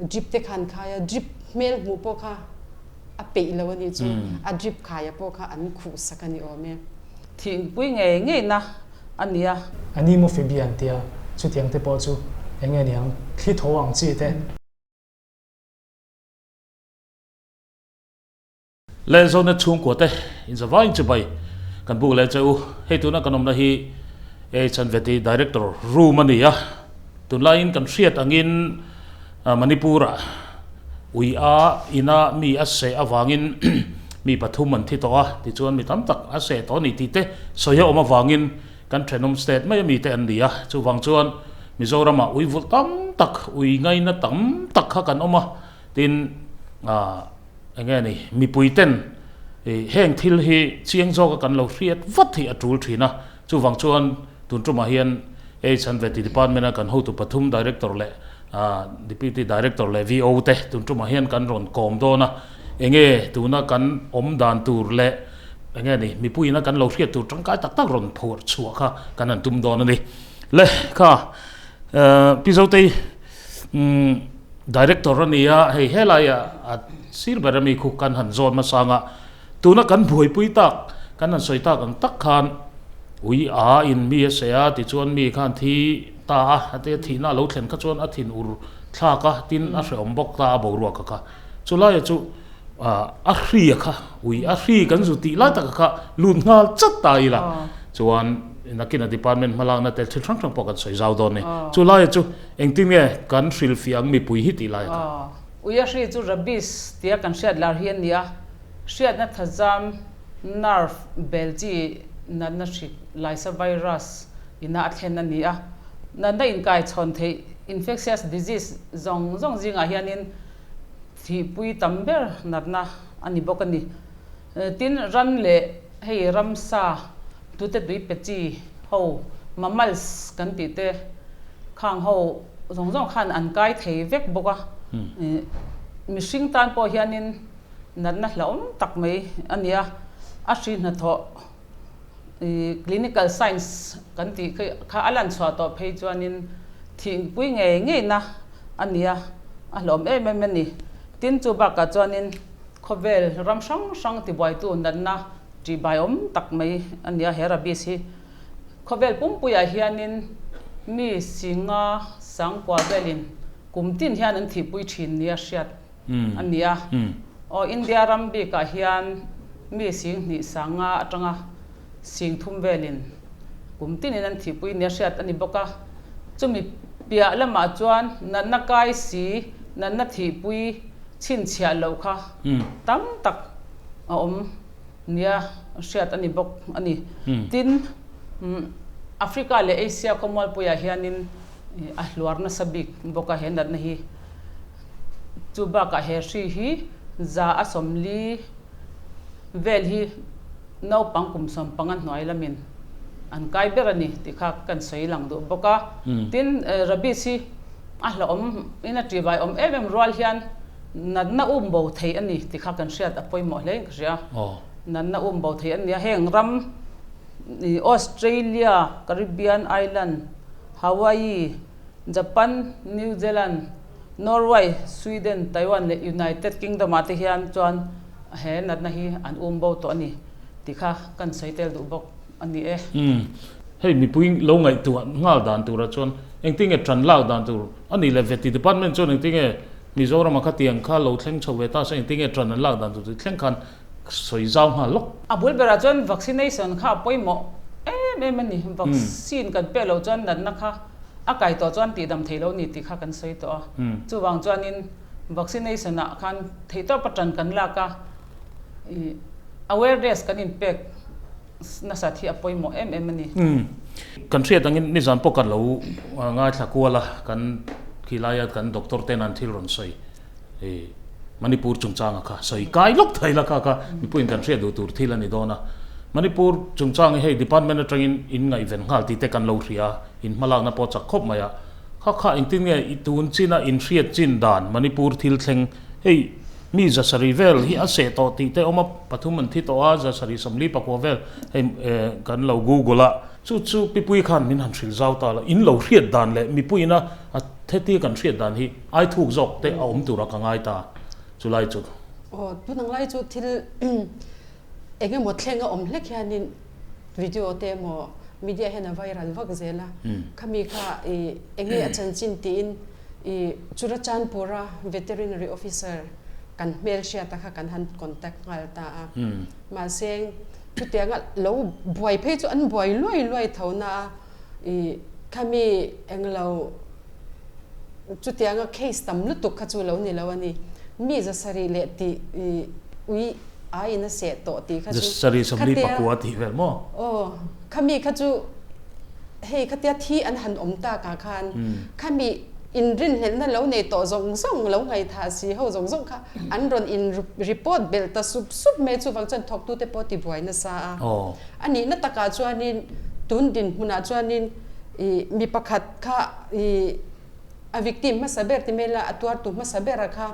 Drip te kha an khai a, drip hmel hmuh pawh kha a peih lo a nih chu, a drip khaia pawh kha an khuh sak a ni awm e. Thingpui ngei ngeina a ni a. Anemophobia an tia, chutiang te pawh chu eng nge niang, thli tho ang chi te. Lehzawna chhungkua te inzavaiin chibai kan buk leh che u. Hei tuna kan awmna hi H&Veti Director room a ni a, tunlaiin kan hriat angin Manipur-ah ui a ina mi a seh avangin mi pathum an thi tawh a, tichuan mi tam tak a seh tawh a ni tih te sawi a awm avangin kan thenawm state mai ami te an ni a, chuvang chuan Mizoramah ui vulh tam tak, ui ngaina tam tak kha kan awm a, tin ah. Enge ni, mipui ten heng thil hi chiang zawka kan lo hriat vat hi a tul thin a, chuvang chuan tun tumah hian H&Veti Department a kan hotu pathum Director leh Deputy Director leh VO te tun tumah hian kan rawn kawm dawn a, enge tuna kan awm dan tur leh enge ni mipuiin a kan lo hriat tur tangkai tak tak rawn phuar chhuah kha kan han tum dawn a ni. Le kha Pi Zotei. Director a ni a, hei helai a sir ber ami khu kan han zawn hmasang a, tuna kan buaipui tak, kan han sawi tak ang tak khan ui a in mi a seh a tichuan mi khan thi ta a, heti a thihna a lo thlen kha chuan a thin ur thlak a, tin a hrehawm bawk ta a boruak a kha. Chulaia chu a hri a kha, ui a hri kan zu tih lai taka kha lut nghal chat ta ila chuan nakin a department hmalakna te thil hrang hrang pawh kan sawi zau dawn a ni. Chulaia chu Engtin nge kan hrilhfiah ang mipui hi tih lai a kha? Ui a hri chu rabies tia kan hriat lar hi a ni a, hriatna thazam, nerve, bel chi natna hrik, laisa virus ina a thlen a ni a. Natna inkaichhawn theih, infectious disease, zawng zawng zingah hianin thihpui tam ber natna a ni bawk a ni. Tin, ran leh hei ramsa tute tui pe chi ho, mammals kan tih te khang ho zawng zawng khan an kai thei vek bawk a. Mihring tan pawh hianin natna hlauhawm tak mai a ni a, a hri hnathawh clinical science kan tih kha a lan chhuah tawh phei chuanin thihpui ngei ngeina a ni a, a hlauhawm em em a ni. Tin, chu bakah chuanin Khawvel ram hrang hrang tibuaitu natna ṭihbaiawm tak mai a nia he rabies hi. Khawvel pumpuiah hianin mi singa sangkua velin kum tin hian an thihpui ṭhin nia hriat a ni a. Aw India ram bikah hian mi sing hnih sanga aṭanga sing thum velin kum tinin an thihpui nia hriat a ni bawk a. Chumi piah lamah chuan natna kai si, natna thihpui chhinchhiah loh kha tam tak a awm nia hriat a ni bawk a ni. Tin, Africa leh Asia khawmualpuiah hianin a hluar nasa bik bawk a he natna hi. Chu bakah he hri hi 140 vel hi naupang kum 15 hnuai lamin an kai ber a ni tih kha kan sawi lang duh bawk a. Tin, rabies hi a hlauhawm in a ṭihvai awm em em rual hian natna um bo thei a ni tih kha kan hriat a pawimawh hle in ka hria. Natna um bo thei a nia heng ram Australia, Caribbean Island, Hawaii, Japan, New Zealand, Norway, Sweden, Taiwan leh United Kingdom ah te hian chuan he natna hi an um bo tawh a ni tih kha kan sawi tel duh bawk a ni e. Hei mipui lo ngaihtuah nghal dan turah chuan engtinge tan lak dan tur a nih leh Veti Department chuan engtinge Mizorama khatiang kha lo thleng chho ve ta se engtinge tan an lak dan tur tih thleng khan sawi zau nghal lawk. A bul berah chuan vaccination kha a pawimawh em em a ni. Vaccine kan pek loh chuan natna kha a kai tawh chuan tihdam theih loh a ni tih kha kan sawi tawh a. Chuvang chuanin vaccination ah khan theihtawp a tan kan lak a, awareness kan inpek Nasat hi a pawimawh em em a ni. Umm. Kan hriat angin nizan pawh kan lo ngaithla kual a, kan khilaia kan doctor ten an thil rawn sawi i Manipur chungchanga kha sawi kai lawk thei la kha kha mipuiin kan hriat duh tur thil a ni dawn a. Manipur chungchang hi hei department atangin in ngaihven nghal tih te kan lo hria a, in hmalakna pawh chak khawp mai a. Kha kha engtin nge i tun china in hriat chin dan Manipur thil thleng hei Mi 700 vel hi a seh tawh tih te awm a, pathum an thi tawh a, 749 vel hei kan lo google a. Chu chu Pipui khan min han hrilh zau ta lo, in lo hriat dan leh mipuiin a Hetia kan hriat dan hi ai thuk zawk te a awm tura ka ngai ta chulai chu. Aw, tunang lai chu thil eng emaw thleng a awm hlek hianin video te emaw media hian a viral vak zel a, khami kha i eng nge a chanchin tiin i Churachandpura veterinary officer kan hmelhriata kha kan han contact nghal ta a, mahse chutianga lo buai phei chu an buai luai luai tho na a. I khami englo chutianga case tam lutuk kha chu lo ni lo a ni. Mi zasarih leh tih i ui aiin a seh tawh tih kha chu Zasarih sawmli khatia pakua tih vel maw? Aw, khami kha chu hei khatia thi an han awm takah khan khami inrinhlelhna lo nei tawh zawng zawng lo ngaihthah si ho zawng zawng kha an rawn in report belh ta sup sup mai chuvang chuan thawktute pawh tibuai nasa a. A nihna takah chuanin tun dinhmunah chuanin ih mi pakhat kha ih a victim hmasa ber ti mai la a tuartu hmasa bera kha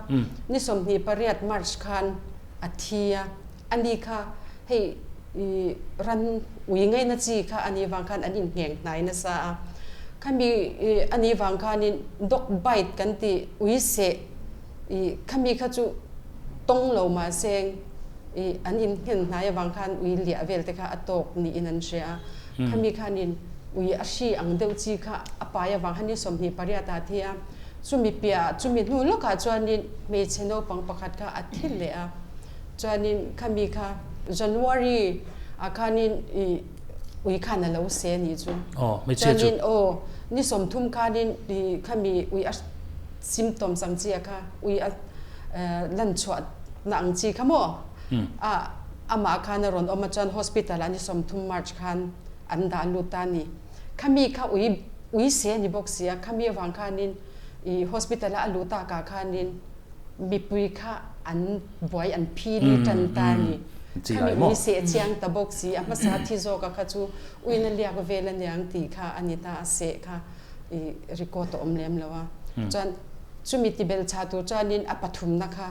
ni 28 March khan a thi a, a ni kha hei ih ran ui ngaina chi kha a nih vang khan an inhneng hnai nasa a, khami ih a nih vang khanin dog bite kan tih ui seh ih khami kha chu tawng lo mahse I an innghen hnai avang khan ui liah vel te kha a tawk niin an hria a. Khami khanin ui a hri ang deuh chi kha a pai avang khan ni 28 ah a thi a. Chumi piahah chumi hnu lawkah chuanin hmeichhe naupang pakhat kha a thi leh a. Chuanin khami kha January ah khanin i ui khan a lo se anih chu. Chuanin aw ni 30 khanin i khami ui a symptoms ang chi ah kha ui a lan chhuah na ang chi kha maw a amah khan a rawn awm a chuan hospital ah ni 30 March khan an dah lut ta a ni. Khami kha ui ui se a ni bawk si a, khami avang khanin i hospital a a luh takah khanin mipui kha an buai an phili tan ta a ni. Khami ui seh chiang ta bawk si a hmasa thi zawka kha chu uina liak vel aniang tih kha a ni ta a seh kha i record a awm lem lo a. Chuan chumi tibelchah tur chuanin a pathumna kha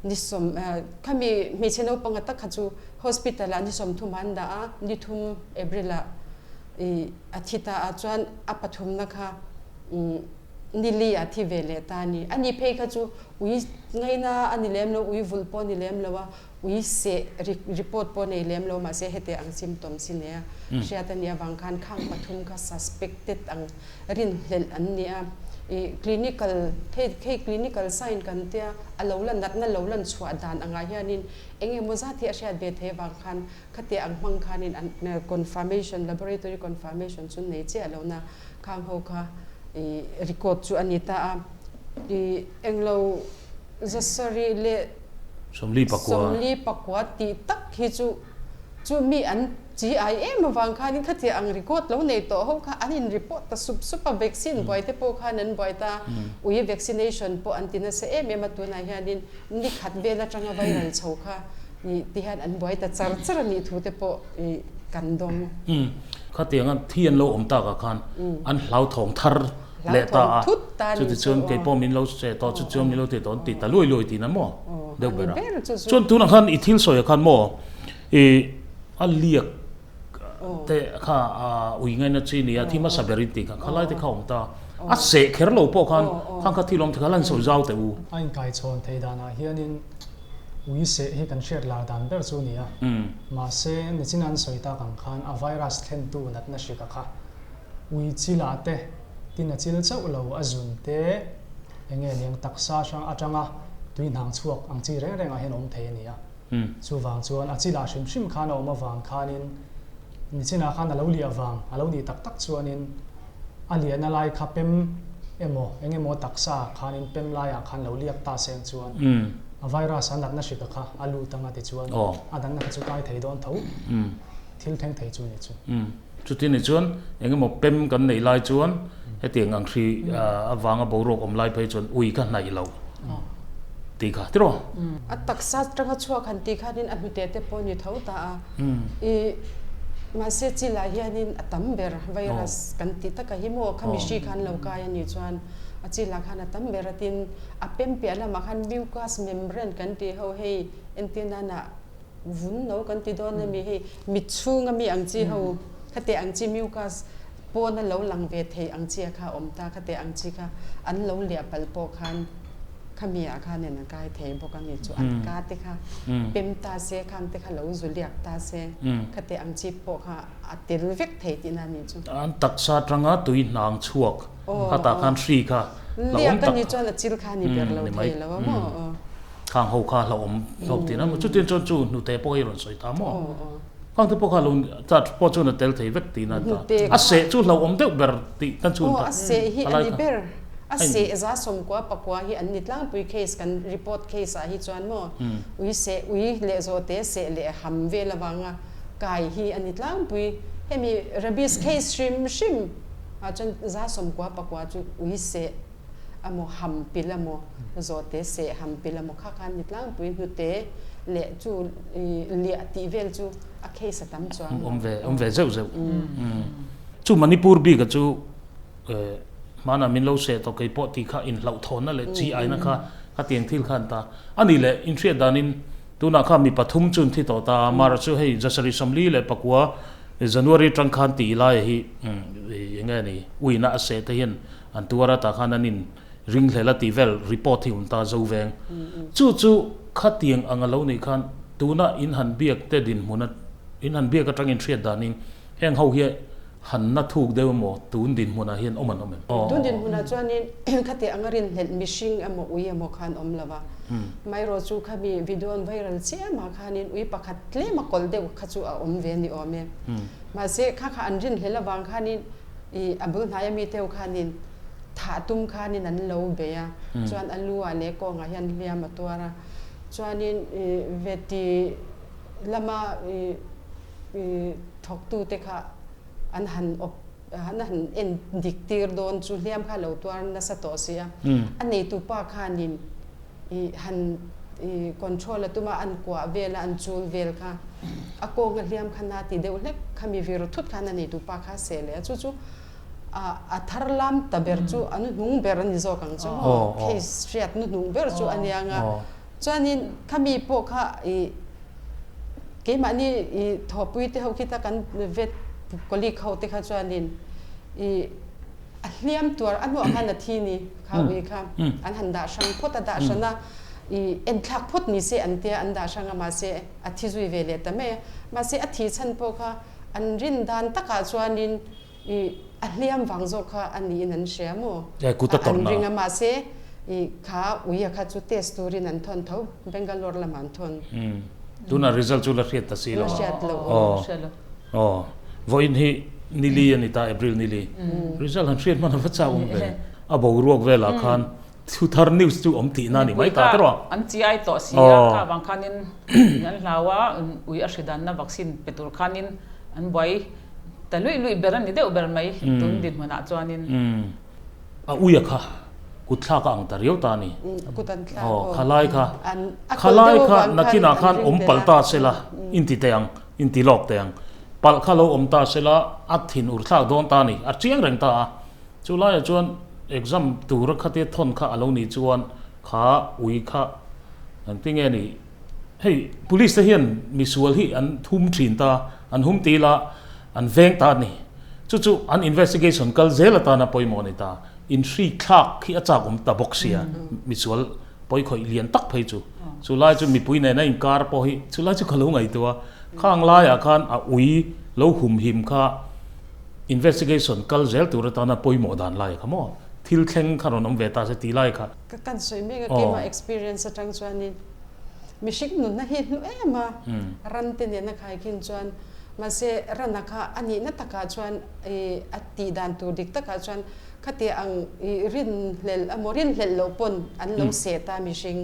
Ni sawm khami hmeichhe naupanga tak kha chu hospital ah ni 30 an dah a, ni thum April ah i a thi ta a, chuan a pathumna kha ni li ah thi ve leh ta a ni. A ni phei kha chu ui ngaina a ni lem lo, ui vulh pawh a ni lem lo a, ui seh report pawh a nei lem lo mahse heti ang symptoms hi nei a, hriat a nih avang khan khang pathum kha suspected ang rinhlelh an ni a, ih clinical hei hei clinical sign kan tia a lo lan natna lo lan chhuah dan angah hianin eng emaw zat hi a hriat ve thei avang khan khatia ang hmang khanin an confirmation laboratory confirmation chu nei chiah lo na khang ho kha ih record chu a ni ta a, ih englo zasarih leh 44 tih tak hi chu chu mi an Chi ai em avang khanin khatiang ang record lo nei tawh ho kha an in report ta sup sup a, vaccine buai te pawh khan an buai ta, ui vaccination pawh an ti nasa em em a, tunah hianin ni khat vel atanga viral chho kha ih ti hian an buai ta char char a nih thu te pawh ih kan dawng. Khatianga thi an lo awm takah khan an hlauthawng thar leh ta a, chutichuan kei pawh min lo che tawh, chutichuan min lo ti tawh an ti ta luai luai tihna maw deuh ber a. Chuan tunah khan i thil sawiah khan maw ih A liak te kha a ui ngaina chi nia thi hmasa ber in tih kha khalai te kha awm ta a seh kher lo pawh khan khang kha thil awm te kha lan sawi zau teh u. A inkaichhawn thei danah hianin ui seh hi kan hriat lar dan ber chu a ni a, mahse nichin an sawi tak ang khan a virus thlentu natna hrika kha ui chilah te tin a chil chauh lo a zun te enge liang taksa hrang atanga tui hnang chhuak ang chi reng rengah hian awm thei a ni a. Chuvang chuan a chilah hrim hrim khan a awm avang khanin nichinah khan a lo liah vang a lo nih tak tak chuanin a liahna lai kha pem emaw eng emaw taksa khanin pem laiah khan lo liak ta seng chuan a virus a natna hrika kha a lut anga tichuan a danna kha chu kai thei dawn tho thil thleng thei chu ni chu. Chuti ni chuan eng emaw pem kan neih lai chuan hetiang ang hri avanga boruak awm lai phei chuan ui kha hnaih lo tih kha tiraw? A taksa atanga chhuak han tih khanin a hnute te pawh ni tho ta a, i mahse chilah hianin a tam ber virus kan tih takah hi maw khami hri khan lo kai a nih chuan a chilah khan a tam ber a tin a pem piah lamah khan mucus membrane kan tih ho hei entir nana Vun no kan ti dawn a mi hei mit chhunga mi ang chi ho khate ang chi mucus Pawna lo lang ve thei ang chi a kha awm ta kha teh ang chi kha an lo liah palh pawh khan khami ah khan in a kai thei bawk a ni chu an ka te kha pem ta se khang te kha lo zu liak ta se kha teh ang chi pawh kha a tel vek thei tihna a ni chu. An taksa atanga tui hnang chhuak kha tah khan hri kha la awm tak. Liak a ni chuan a chil kha a ni ber lo thei lo a maw. Khang ho kha hlauhawm hlauh tihna maw? Chutiang chuan chu hnute pawh hi rawn sawi ta maw? Khang te pawh kha lo chat pawh chuan a tel thei vek tihna a ni ta. A seh chu hlauhawm deuh ber tih kan chhun ta. Aw, a seh hi a ni ber. A seh za sawmkua pakua hi an ni tlangpui case kan report case ah hi chuan maw ui seh ui leh zawhte seh leh ham vel avanga kai hi a ni tlangpui. Hemi rabies case hrim hrim ah chuan za sawmkua pakua chu ui seh Amaw ham pil amaw zawhte seh ham pil amaw kha khan ni tlangpui hnute leh chu liah tih vel chu a case a tam chuang lo. Awm ve awm ve zeuh zeuh. Chu Manipur bik a chu hmanah min lo seh tawh kei pawh tih kha inhlauhthawnna leh chi aina kha khatiang thil kha an ta. A nih leh inhriat danin tunah kha mi pathum chu an thi tawh ta a, Mara chu hei Jasarih 49 January atang khan tih laia hi eng nge ni uina a seh te hian An tuar a tah khan an in ringhlel a tih vel report hi awm ta zo veng. Chu chu khatiang ang a lo nih khan tuna in han biak te dinhmun a in han biak atang in hriat danin heng ho hi han na thuk deuh emaw tun dinhmunah hian awm an awm em? Tun dinhmunah chuanin khatiang anga rinhlelh mihring emaw ui emaw khan awm lo va. Amaherawh chu khami video an viral chiamah khanin ui pakhat tlem a kawlh deuh kha chu a awm ve ni awm e. Mahse kha kha an rinhlelh avang khanin I a bul hnaia mi teu khanin thah tum khanin an lo bei a, chuan a lu ah leh kawngah hian hliam a tuar a, chuanin i veti lama i i thawktute kha an han awp an han en dik tir dawn chu hliam kha a lo tuar nasa tawh si a, a neitupa khanin I han i control a tum a, an kuah vel a, an chul vel kha a kawng a hliam kha na ti deuh hlek kha mi vir thut khan a neitu pa kha a seh leh a, chu chu a thar lam ta ber chu a nuhnung ber a ni zawk ang chu maw, case hriat nuhnung ber chu a nia nga, chuanin khami pawh kha i keimahni i thawhpui te ho khi ta kan vet colleague ho te kha chuanin i a hliam tuar a hnuah khan a thi ni. Kha ui kha an han dah hrang phawt a, dah hran a, i enthlak phawt ni se an tia an dah hrang a, mahse a thi zui ve leh ta mai a. Mahse a thi chhan pawh kha an rin dan takah chuanin i a hliam vang zawk kha a niin an hria maw? An ring a, mahse i kha uia kha chu test turin an thawn tho, Bangalore lamah an thawn. Tunah result chu la hriat ta si lo a. La hriat lo. Aw. Vawiin hi nili a ni ta, April nili. Result han hriat hman a va chak awm ve. A boruak velah khan thu thar news chu awm tihna a ni mai ta tawh a. An chiai tawh si a, kha avang khanin an hlau a, ui a hri danna vaccine pe tur khanin an buai ta luih luih ber a ni deuh ber mai tun dinhmunah chuanin. A uia kha kut thlak a ang ta riau ta a ni. Kut an thlak aw. Khalai kha, khalai kha nakinah khan awm palh ta sela inti teh ang. Inti lawk teh ang. Palh kha lo awm ta sela a thin ur thlak dawn ta a ni. A chiang reng ta a. Chu laiah chuan exam tura khatia thawn kha a lo nih chuan kha ui kha engtin nge ni hei police te hian misual hi an hum thin ta an hum ti ila an veng ta a ni. Chu chu an investigation kal zel atana pawimawh a ni ta. Inhri thlak hi a chak awm ta bawk sia misual pawi khawih lian tak phei chu. Chu lai chu mipui nena inkar pawh hi chu lai chu ka lo ngaihtuah a, khang laiah khan a ui lo humhim kha investigation kal zel tur atana pawimawh dan lai kha maw thil thleng kha rawn awm ve ta se tih lai kha. Ka kan sawi mek a keimah experience atang chuanin mihring nunna hi hnu em a, ran te nena khaikhin chuan mahse rana kha a nihna takah chuan i a tih dan tur dik takah chuan Khati ang i rinhlelh emaw rinhlelh loh pawn an lo seh ta mihring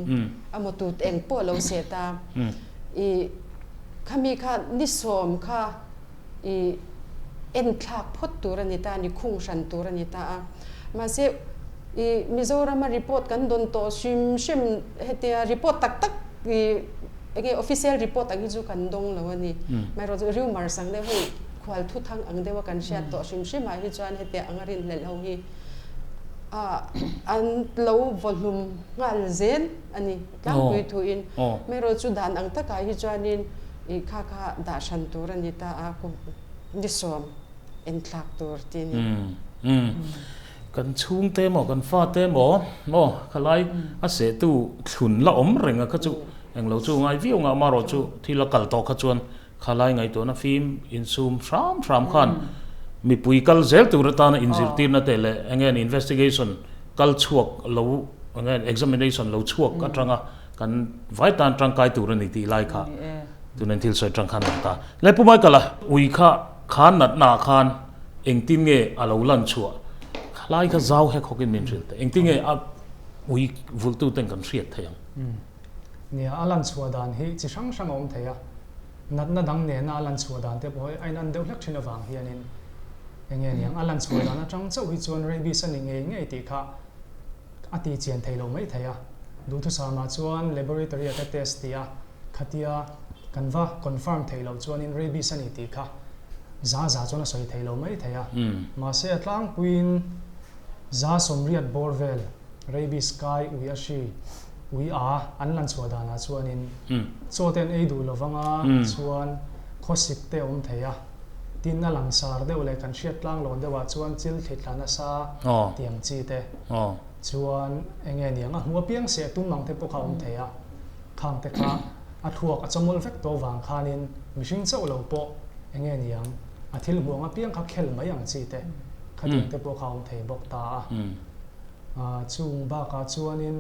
emaw tut eng pawh a lo seh ta. I khami kha ni sawm kha i enthlak phawt tur a ni ta a ni, khung hran tur a ni ta a. Mahse i Mizorama report kan dawn tawh hrim hrim hetia report tak tak i enge official report ang hi chu kan dawng lo a ni. Amaherawhchu rumours ang deuh hei Khual thuthang ang deuha kan hriat tawh hrim hrim ah hi chuan hetiang anga rinhlelh ho hi an lo vawhlum nghal zel a ni tlangpui thuin. Hmeirawh chu dan ang takah hi chuanin i kha kha dah hran tur a ni ta a, ni sawm. Enthlak tur ti ni. Umm. Kan chhungte emaw kan fate emaw maw khalai a sehtu thlun la awm reng a kha chu englo chu ngai viau ngah marawh chu thil a kal tawh kha chuan khalai ngaihtuahna fim insum hram hram khan mipui kal zel tur atana inzirtirna te leh enge an investigation kal chhuak lo enge examination lo chhuak atanga kan vai tan tangkai tur a ni tih lai kha tunin thil sawi tang khan a awm ta. Le Pu Michael-a ui kha Khan natna ah khan engtin nge a lo lan chhuah? Khalai kha zau hek hawkin min hrilh teh. Engtin nge a ui vultu ten kan hriat theih ang? Nia, a lan chhuah dan hi chi hrang hrang a awm thei a. Natna dang nena a lan chhuah dan te pawh hi a inan deuh hlek thin avang hianin enge niang a lan chhuah dan atang chauh hi chuan rabies a ni ngei ngei tih kha a ti chian thei lo mai thei a. Duhthusam ah chuan laboratory ah te test tih a Khatia kan va confirm theih loh chuanin rabies a ni tih kha za za chuan a sawi thei lo mai thei a. Mahse a tlangpuiin za sawmriat bawr vel rabies kai ui a hri ui a an lan chhuah danah chuanin chaw te an ei duh lo vanga chuan khawsik te a awm thei a. Tin a langsar deuh leh kan hriat tlang lawn deuhah chuan chil thli tla nasa tiang chi te chuan enge niang a hmu apiang seh tum ang te pawh kha a awm thei a. Khang te kha a thluak a chawmawlh vek tawh vang khanin mihring chauh lo pawh eng nge niang a thil hmuang apiang kha khel mai ang chi te khatiang te pawh kha a awm thei bawk ta a. Chung bakah chuanin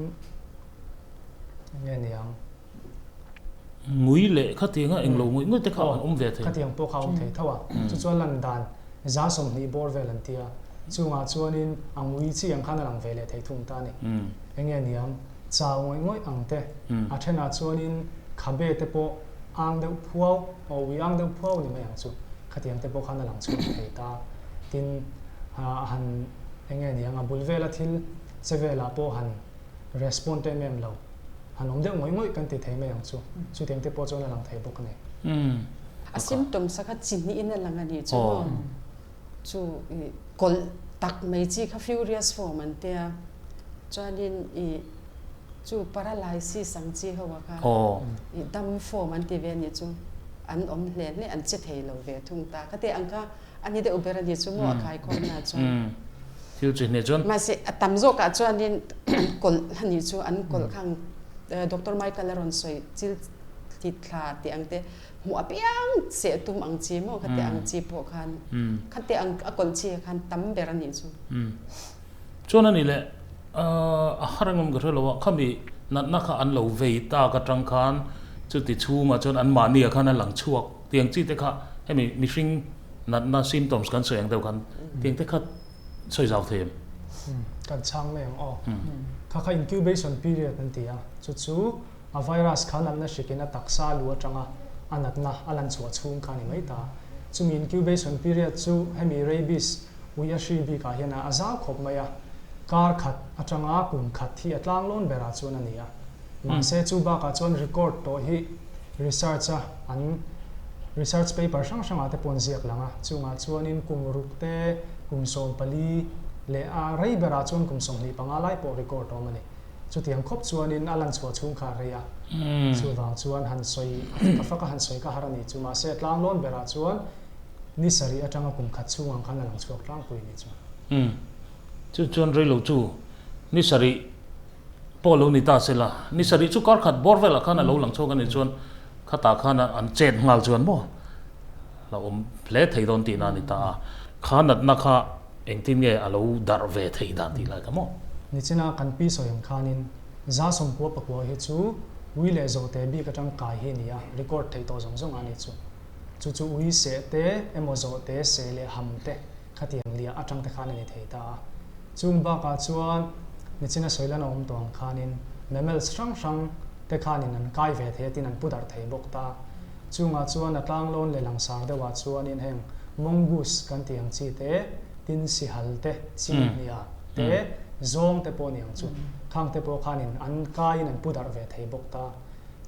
eng nge niang. Ngui leh khatianga eng lo ngawih ngawih te kha an awm ve thei. Khatiang pawh kha a awm thei tho a. Chu chuan lan dan 120 bawr vel an tia. Chungah chuanin a ngui chi ang khan a lang ve leh thei thung ta a ni. Eng nge niang. Chau ngawih ngawih ang te. A thenah chuanin khabe te pawh ang deuh phuau, aw ui ang deuh phuau ni mai ang chu. Khatiang te pawh khan a lang chhuak thei ta. Tin, a han eng nge ni ang, a bul vela thil che velah pawh han respond em em lo. Han awm deuh ngawih ngawih kan ti thei mai ang chu. Chutiang te pawh chuan a lang thei bawk a ni. A symptoms a kha chi hnihin a lang a nih chu maw? Chu i kawlh tak mai chi kha furious form an tia. Chuanin i chu paralysis ang chi ho a kha i dam form an ti ve a nih chu an awm hle hle an che thei lo ve thung ta. Khati ang kha a ni deuh ber a nih chu maw a khaikhawm na chuan. Thil chi hne chuan. Mahse a tam zawkah chuanin an kawlh a nih chu an kawlh khang Doctor Michael a rawn sawi chil ti thla tih ang te hmuh apiang seh tum ang chi maw khati ang chi pawh khan khati ang a kawlh chi ah khan tam ber a nih chu. Chuan a ni leh a har engawm ka hre lo a, khami natna kha an lo vei tak atang khan chuti chhungah chuan an mahni ah khan a lang chhuak tiang chi te kha hemi mihring natna symptoms kan sawi ang deuh khan tiang te kha sawi zau thei em? Kan chhang mai ang aw. Kha kha incubation period an ti a, chu chu a virus kha natna hrikin a taksa lu atanga a natna a lan chhuah chhung kha a ni mai ta. Chumi incubation period chu hemi rabies Ui a hri bikah hian a zau khawp mai a, kar khat atanga kum khat hi a tlanglawn berah chuan a ni a. Mahse chu bakah chuan record tawh hi research a an research paper hrang hrangah te pawh an ziak lang a, chungah chuanin kum ruk te, kum 14 leh a rei berah chuan kum 25 lai pawh record awm a ni. Chutiang khawp chuanin a lan chhuah chhung kha a rei a, chuvang chuan han sawi a fak a fak a han sawi ka har a ni chu. Mahse a tlanglawn berah chuan Ni sarih atanga kum khat chhung ang khan a lang chhuak tlangpui ni chu. Umm. Chu chuan rei lo chu ni sarih pawh lo ni ta se la, ni sarih chu kar khat bawr velah khan a lo lang chhuak a nih chuan khatah khan an chet nghal chuan maw la awm hle thei dawn tihna a ni ta a. Kha natna kha engtin nge a lo darh ve theih dan tih lai kha maw? Nichina kan pi sawi ang khanin 99% hi chu ui leh zawhte bik atang kai hi a ni a, record theih tawh zawng zawng a ni chu. Chu chu ui seh te emaw zawh te, seh leh ham te khatiang liah atang te khan a ni thei ta a. Chung bakah chuan nichina sawi lan a awm tawh ang khanin mammals hrang hrang te khanin an kai ve thei a tin an pu darh thei bawk ta. Chungah chuan a tlanglawn leh langsar deuhah chuanin heng mongoose kan tih ang chi te, tin sihal te, chinghnia te, zawng te pawh a ni ang chu. Khang te pawh khanin an kaiin an pu darh ve thei bawk ta.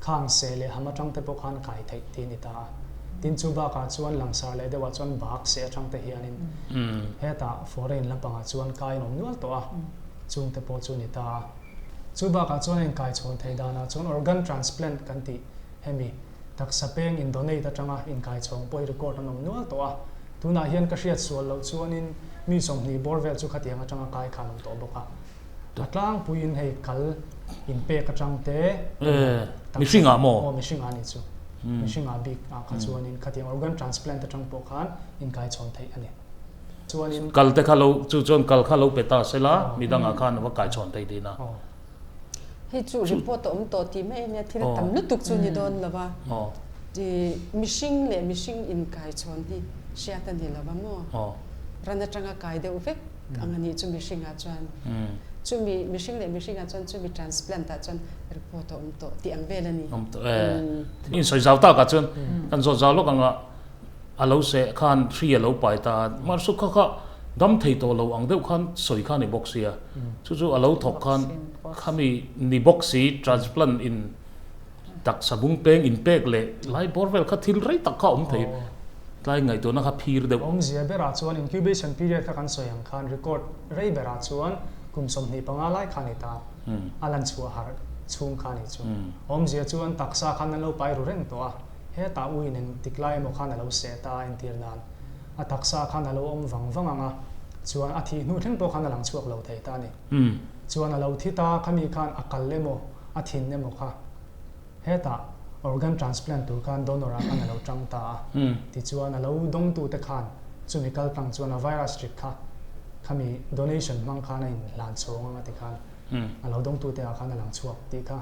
Khang seh leh ham atang te pawh khan kai theih ti a ni ta a. Tin chu bakah chuan langsar leh deuhah chuan bak seh atang te hianin hetah foreign lampangah chuan kai an awm nual tawh a, chung te pawh chu a ni ta a. Chu bakah chuan a inkai chhawn theih danah chuan organ transplant kan tih hemi taksa peng in donate atanga inkai chhawng pawh hi record an awm nual tawh a. Tunah hian ka hriat sual loh chuanin mi 20 bawr vel chu khatiang atanga kai kha an awm tawh bawk a. A tlangpuiin hei kal inpek atang te Mihringah maw? Aw mihringah a nih chu. Mihringah bik ah kha chuanin khatiang organ transplant atang pawh khan inkaichhawn theih a ni. Chuanin. Kal te kha lo chu chuan kal kha lo pe ta sela midangah khan a va kaichhawn thei tihna. Hei chu report a awm tawh tih mai a nia, thil tam lutuk chu ni dawn lo va. Mihring leh mihring inkaichhawn hi hriat a ni lo va maw? Ran atanga kai deuh vek ang a nih chu mihringah chuan. Chumi mihring leh mihringah chuan chumi transplant ah chuan report a awm tawh tih ang vel a ni. Awm tawh e. Insawi zau takah chuan kan zawt zau lawk anga A lo seh khan hri a lo pai ta a, mahse kha kha dam thei tawh lo ang deuh khan sawi kha a ni bawk sia. Chu chu a lo thawk khan khami ni bawk si transplant in taksa bung peng in pek leh lai bawr vel kha thil rei tak kha a awm thei tlai ngaihtuahna kha phir deuh. Awmzia berah chuan incubation period kha kan sawi ang khan record rei berah chuan kum 25 lai kha a ni ta, a lan chhuah harh chhung kha a ni chu. Awmzia chuan taksa khan an lo pai ru reng tawh a. Hetah uin eng tik lai emaw khan a lo seh ta a entir nan a taksa khan a lo awm vang vang ang a, chuan a thih hnu thleng pawh khan a lang chhuak lo thei ta a ni. Chuan a lo thi ta khami khan a kal emaw a thin emaw kha hetah organ transplant tur khan donor ah khan a lo tang ta a, tichuan a lo dawngtute khan chumi kal tlang chuan a virus hrik kha khami donation hmang khan a inhlan chhawng ang a ti khan a lo dawngtute ah khan a lang chhuak tih kha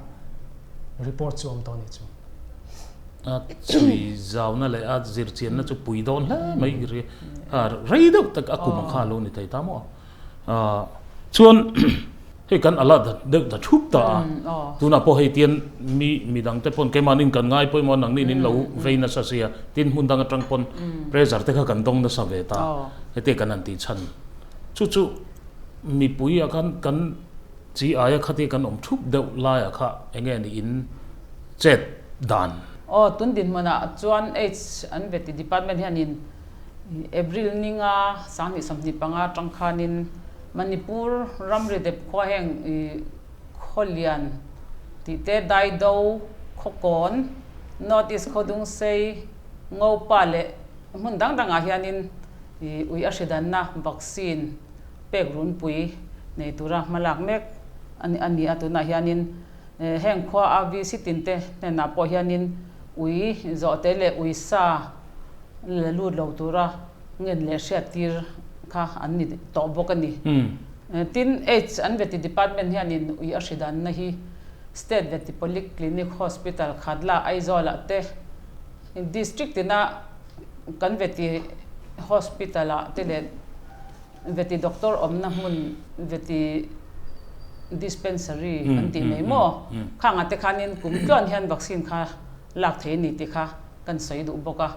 report chu a awm tawh a ni chu. A chhui zauna leh a zirchianna chu pui dawn hle mai ri a rei deuh tak a kum ang kha a lo ni thei ta maw a chuan hei kan ala deuh ta thup ta a tunah pawh hei tian mi midang te pawn keimahnin kan ngai pawimawh nangni in lo vei nasa sia tin hmun dang atang pawn pressure te kha kan dawng nasa ve ta heti kan han tih chhan chu chu mipui ah khan kan chi aia khati kan awm thup deuh laiah kha enge ni in chet dan. Aw, tun dinhmunah chuan H an veti department hianin April ninga 2025 atang khanin Manipur ramri dep khua heng Khawlian tih te Daido, Khawkawn, North East Khawdungsei, Ngopa leh hmun dang dangah hianin ui a hridanna vaccine pek runpui nei tura hmalak mek a ni a, tunah hianin Heng khua a VC tinte hnenah pawh hianin ui zawhte leh ui sa la lut lo tura ngen leh hriattir kha an ni tawh bawk a ni. Tin, Aids an veti department hianin ui a hridanna hi State Veti Polyclinic Hospital Khatla Aizawl-ah te, District tina kan veti Hospital-ah te leh Veti doctor awmna hmun veti dispensary kan tih mai maw? Khangah te khanin kum tluan hian vaccine kha lak thei a ni tih kha kan sawi duh bawk a.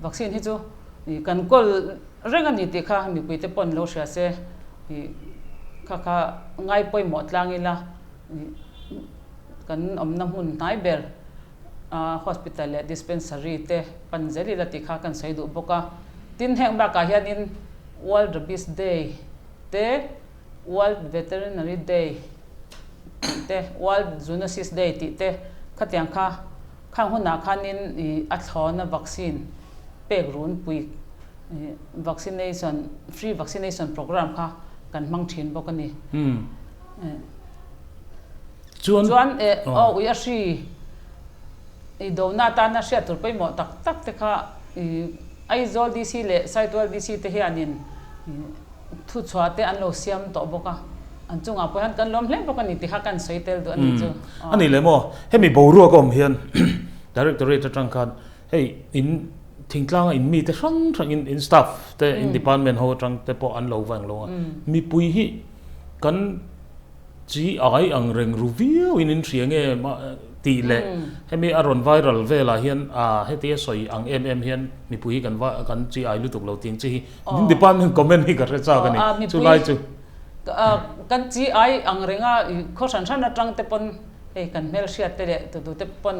Vaccine hi chu kan kawl reng a ni tih kha mipui te pawn lo hria se kha kha ngai pawimawh tlang ila kan awmna hmun hnai ber hospital leh dispensary te pan zel ila tih kha kan sawi duh bawk a. Tin heng bakah hianin World Rabies Day te, World Veterinary Day tih te, World Zoonosis Day tih te khatiang kha khang hunah khanin ih a thlawna vaccine pek runpui ih vaccination free vaccination program kha kan hmang thin bawk a ni. Chuan Chuan eh aw ui a hri ih dona atana hriat tur pawimawh tak tak te kha ih Aizawl DC leh Saitual DC te hianin thuchhuah te an lo siam tawh bawk a, an chungah pawh hian kan lawm hle bawk a ni tih kha kan sawi tel duh a ni chu. A ni leh maw, hemi boruak a awm hian Directorate atang khan hei in thingtlanga in mite hrang hrang in in staff te in department ho atang te pawh an lo va englo a, mipui hi kan Chi ai ang reng ru viau in in hria nge tih leh hemi a rawn viral velah hian a heti a sawi ang em em hian mipui hi kan va kan chi ai lutuk lo tih ang chi hi department comment hi ka hre chak a ni chu lai chu. Kan chi ai ang renga khaw hran hran atang te pawn hei kan hmelhriat te leh tutu te pawn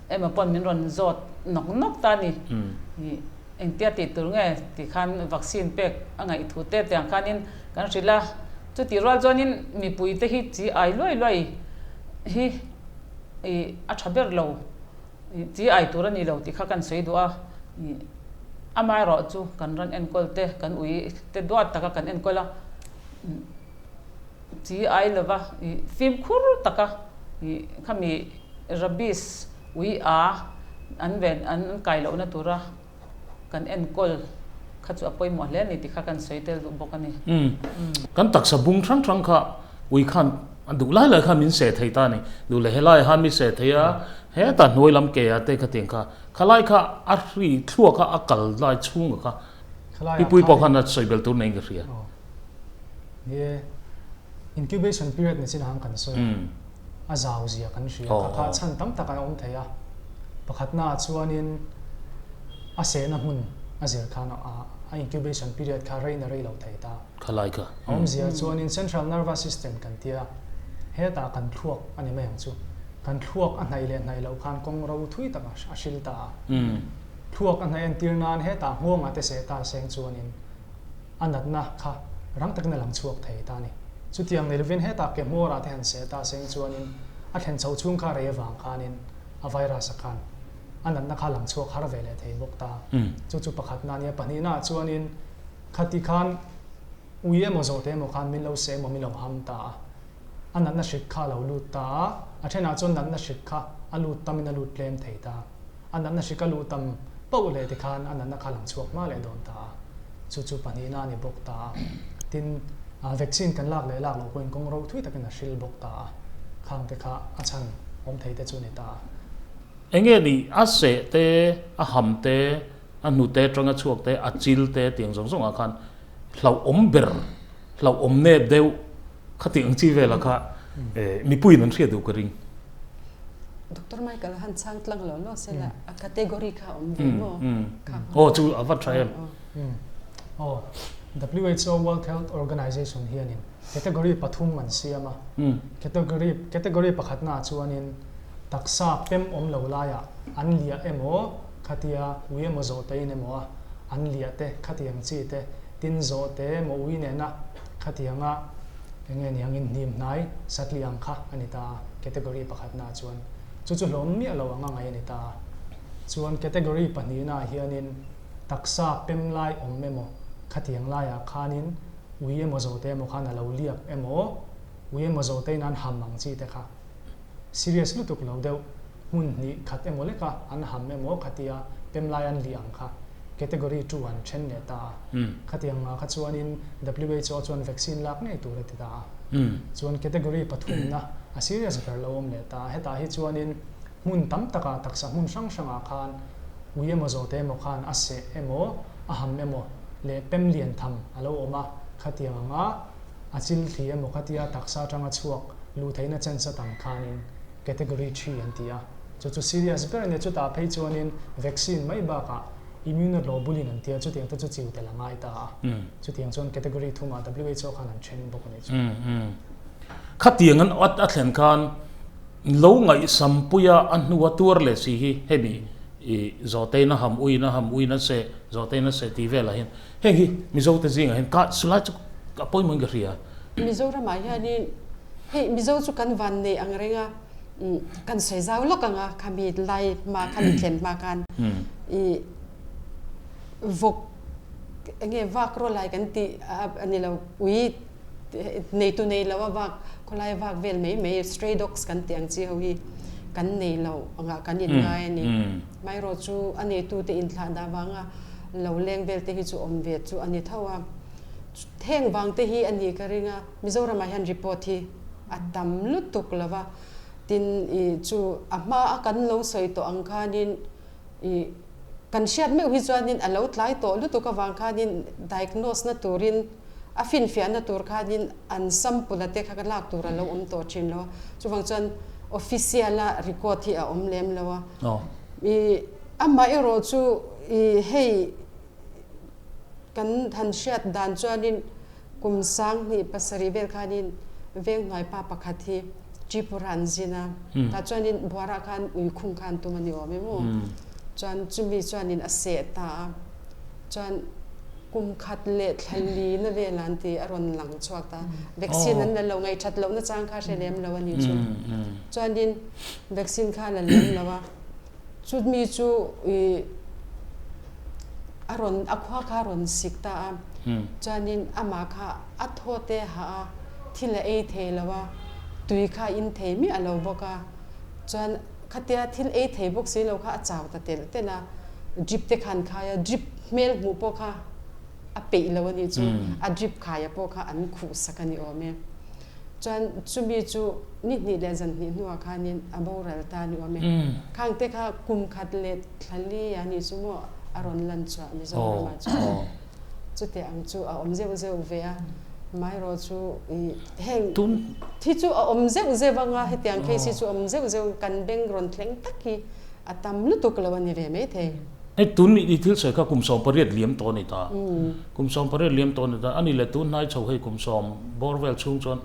emaw pawn min rawn zawt nawk nawk ta a ni. Engtia tih tur nge tih khan vaccine pek a ngaih thu te tiang khanin kan hrilh a, chutih rual chuanin mipui te hi chi ai luai luai hi ih a tha ber lo, chi ai tur a ni lo tih kha kan sawi duh a. Amaherawhchu kan ran enkawl te, kan ui te duat taka kan enkawl a, chi ai lova ih fimkhur taka ih khami rabies ui a an ven an kai lohna tura kan enkawl kha chu a pawimawh hle a ni tih kha kan sawi tel duh bawk a ni. Umm kan taksa bung hrang hrang kha ui khan a duh lai lai khan min seh thei ta a ni. Duh leh helai ah khan mi seh thei a, hetah hnuai lam ke ah te khatiang kha khalai kha a hri thluak kha a kal lai chhunga kha mipui pawh khan a sawi belh tur neiin ka hria. Ni e, incubation period ni chin ang kan sawi a, a zau zia kan hria a, kha chhan tam tak an awm thei a, pakhatna ah chuanin a sehna hmun a zir khan a incubation period kha rei na rei lo thei ta. Khalai kha. A awmzia chuanin central nervous system kan tia, hetah kan thluak a ni mai ang chu, kan thluak a hnaih leh hnaih loh khan kawng ro thui tak a hril ta a, thluak a hnaih entir nan hetah nghawngah te seh ta seng chuanin, a natna kha rang takin a lang chhuak thei ta a ni. Chutiang nei lovin hetah ke hmawrah te han seh ta seng chuanin a thlen chhoh chhung kha rei avang khanin a virus a khan a natna kha lang chhuak har ve leh thei bawk ta. Chu chu pakhatna a nia. Pahnihnaah chuanin khati khan ui emaw zawhte emaw khan min lo seh emaw min lo ham ta a, a natna hrik kha a lo lut ta a, a thenah chuan natna hrik kha a lut tamin a lut tlem thei ta. A natna hrik a luh tam pauh leh tikhan a natna kha lang chhuak hma leh dawn ta a, chu chu pahnihna a ni bawk ta a. Tin, vaccine kan lak leh lak loh pawhin kawng ro thui takin a hril bawk ta a, khang te kha a chhan awm thei te chu a ni ta a. Enge ni a seh te, a ham te, a hnute atanga chhuak te, a chil te tiang zawng zawngah khan hlauhawm ber, hlauhawm nep deuh Khati ang chi vela kha mipuiin an hriat duh ka ring. Doctor Michael han chhang tlang lo lo sela a category kha awm ve maw? Aw chu a va tha em. Aw WHO World Health Organization hianin category pathum an siam a. Category category pakhatna ah chuanin taksa pem awm lo laiah an liah emaw khatia ui emaw zawhte in emaw a an liah te khatiang chi te tin zawhte emaw ui nena Khatianga enge ni angin hnim hnai satli ang kha a ni ta a, category pakhatnaah chuan chu chu hlawm miah lo anga ngaih a ni ta a. Chuan category pahnihnaah hianin taksa pem lai awm emaw khatiang laiah khanin ui emaw zawhte emaw khan a lo liak emaw ui emaw zawhtein an ham ang chi te kha serious lutuk lo deuh hmun hnih khat emaw leka an ham emaw khatia pem lai an lih ang kha Category 2 an then leh ta a. Khatiang ngah kha chuanin WHO chuan vaccine lak ngei tur a ti ta a. Chuan category pathumna a serious ber lo awm leh ta a. Hetah hi chuanin hmun tam takah taksa hmun hrang hrangah khan ui emaw zawhte emaw khan a seh emaw a ham emaw leh pem lian tham a lo awm a. Khatiang anga a chil thli emaw khatia taksa atanga chhuak luh theihna chance a tam khanin category 3 an ti a. Chu chu serious ber a nia, chutah phei chuanin vaccine mai bakah immunoglobulin an tia, chutiang te chu chiu tel a ngai ta a. Chutiang chuan category thumah WHO khan an then bawk a nih chu. Khatiang an a thlen khan lo ngaihsam puia a hnua tuar leh si hi hemi i zawhtein a ham uin a ham uin a seh zawhtein a seh tih velah hian heng hi Mizote zingah hian ka sulai chu a pawimawhin ka hria. Mizoramah hianin hei Mizo chu kan van nei ang reng a. Kan sawi zau lawk ang a, khami lai hma khami thlen hma khan i vawk enge vak raw lai kan tih a ni lo ui neitu nei lo a vak khawlai vak vel mai mai stray dogs kan tih ang chi ho hi kan nei lo angah kan in ngai a ni. Maherawh chu a neitu te inthlah dah vanga lo leng vel te hi chu awm ve chu a ni tho a. Heng vang te hi a nih ka ring a, Mizoramah hian report hi a tam lutuk lo va, tin i chu a hma a kan lo sawi tawh ang khanin i kan hriat meuh hi chuanin a lo tlai tawh lutuk avang khanin diagnose na turin a finfiahna tur khanin an sample a te kha lak tur a lo awm tawh thin lo a, chuvang chuan official a record hi a awm lem lo a, i amaherawh chu i hei Kan han hriat dan chuanin kum 2007 vel khanin Venghnuai pa pakhat hi Tripura an zin a, tah chuanin Buara khan ui khung khan tum a ni awm em aw. Chuan chumi chuanin a seh ta a, chuan kum khat leh thla li na vel an ti a rawn lang chhuak ta. Vaccine an la lo ngaihthat lohna chang kha hre lem lo a ni chu. Chuanin vaccine kha la lem lo a. Chutmi chu i a a rawn a khua kha a rawn sik ta a, chuanin amah kha a thaw te hah a, thil a ei thei lo a, tui kha a in thei miah lo bawk a, chuan khatia thil ei thei bawk si lo kha a chau ta telh telh a, drip te khan khai a, drip hmel hmuh pawh kha a peih lo a nih chu, a drip khaia pawh kha an khuh sak a ni awm e. Chuan chumi chu ni hnih leh zan hnih hnuah khanin a boral ta a ni awm e. Khang te kha kum khat leh thla li a nih chu maw a rawn lan chhuah Mizoramah chuan chutiang ang chu a awm zeuh zeuh ve a. Maherawh chu ih heng thi chu a awm zeuh zeuh anga hetiang case hi chu awm zeuh zeuh kan beng rawn thleng tak hi a tam lutuk lo a ni ve maithei. Hei tun i thil sawi kha kum 18 liam tawh a ni ta. Kum 18 liam tawh a ni ta. A ni leh tun hnai chho hei kum sawm bawr vel chhung chuan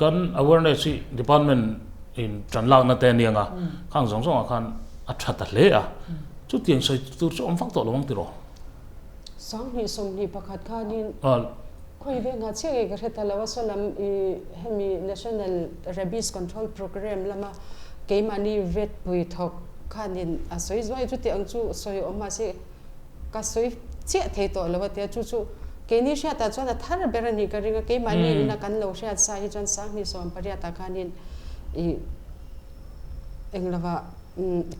kan awareness hi department in tan lakna te a ni ang a, khang zawng zawngah khan a tha ta hle a. Chutiang sawi tur chu awm vak tawh lo ang tiraw? 2021 khanin khawi vengah chiah nge ka hre ta lo a, saw lam i hemi National Rabies Control Programme lama keimahni vet pui thawk Khanin a sawi zuai chuti ang chu sawi awm mahse ka sawi chiah thei tawh lo a tia chu chu keini hriatah chuan a thar ber a nih ka ring a keimahni ina kan lo hriat sa hi chuan 2018 ah khanin ih englova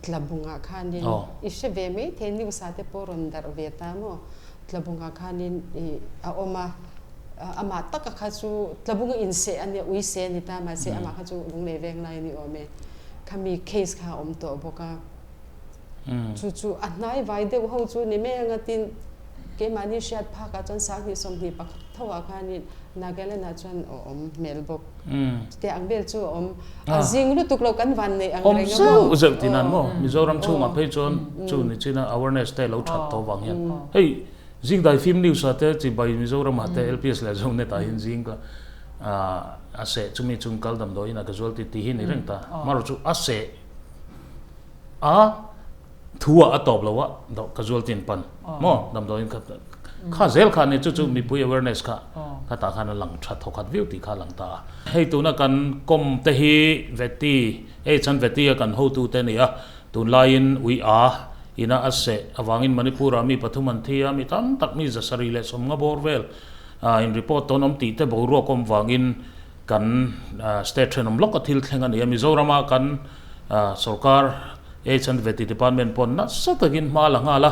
tlabungah khanin i hre ve mai thei news ah te pawh rawn darh ve ta maw tlabungah khanin ih a awm a amah taka kha chu tlabunga inseh a nia uise a ni ta mahse amah kha chu lunglei veng lai a ni awm e. Khami case kha a awm tawh bawk a. Chu chu a hnai vai deuh ho chu ni mai anga tin keimahni hriat phakah chuan 2021 thoah khanin Nagaland ah chuan a awm hmel bawk. Chutia ang vel chu a awm. A zing lutuk lo kan van neih ang reng a maw. Awm zeuh zeuh tin an maw. Mizoram chhungah phei chuan chu ni chin a awareness te lo that tawh vang hian. Hei Zingdai Film News ah te chibai Mizoram ah te LPS leh Zonet ah hian zing ka a seh chumi chung kal damdawiin a casualty tih hi ni reng ta. Marawh chu a seh a thu ah a tawp lo a casualty an pan maw damdawiin kha kha zel kha nia chu chu mipui awareness kha khatah khan a lang tha thawkhat viau tih kha a lang ta a. Hei tuna kan kawm te hi Veti hei chan Veti a kan hotu te a ni a. Tunlaiin ui a ina a seh avangin Manipur-ah mi pathum an thi a, mi tam tak mi 750 bawr vel in report tawn awm tih te boruak awm vangin kan state thenawm lawk a thil thleng a ni a. Mizoram-ah kan sorkar H and Vety Department pawh nasa takin hma la nghal a,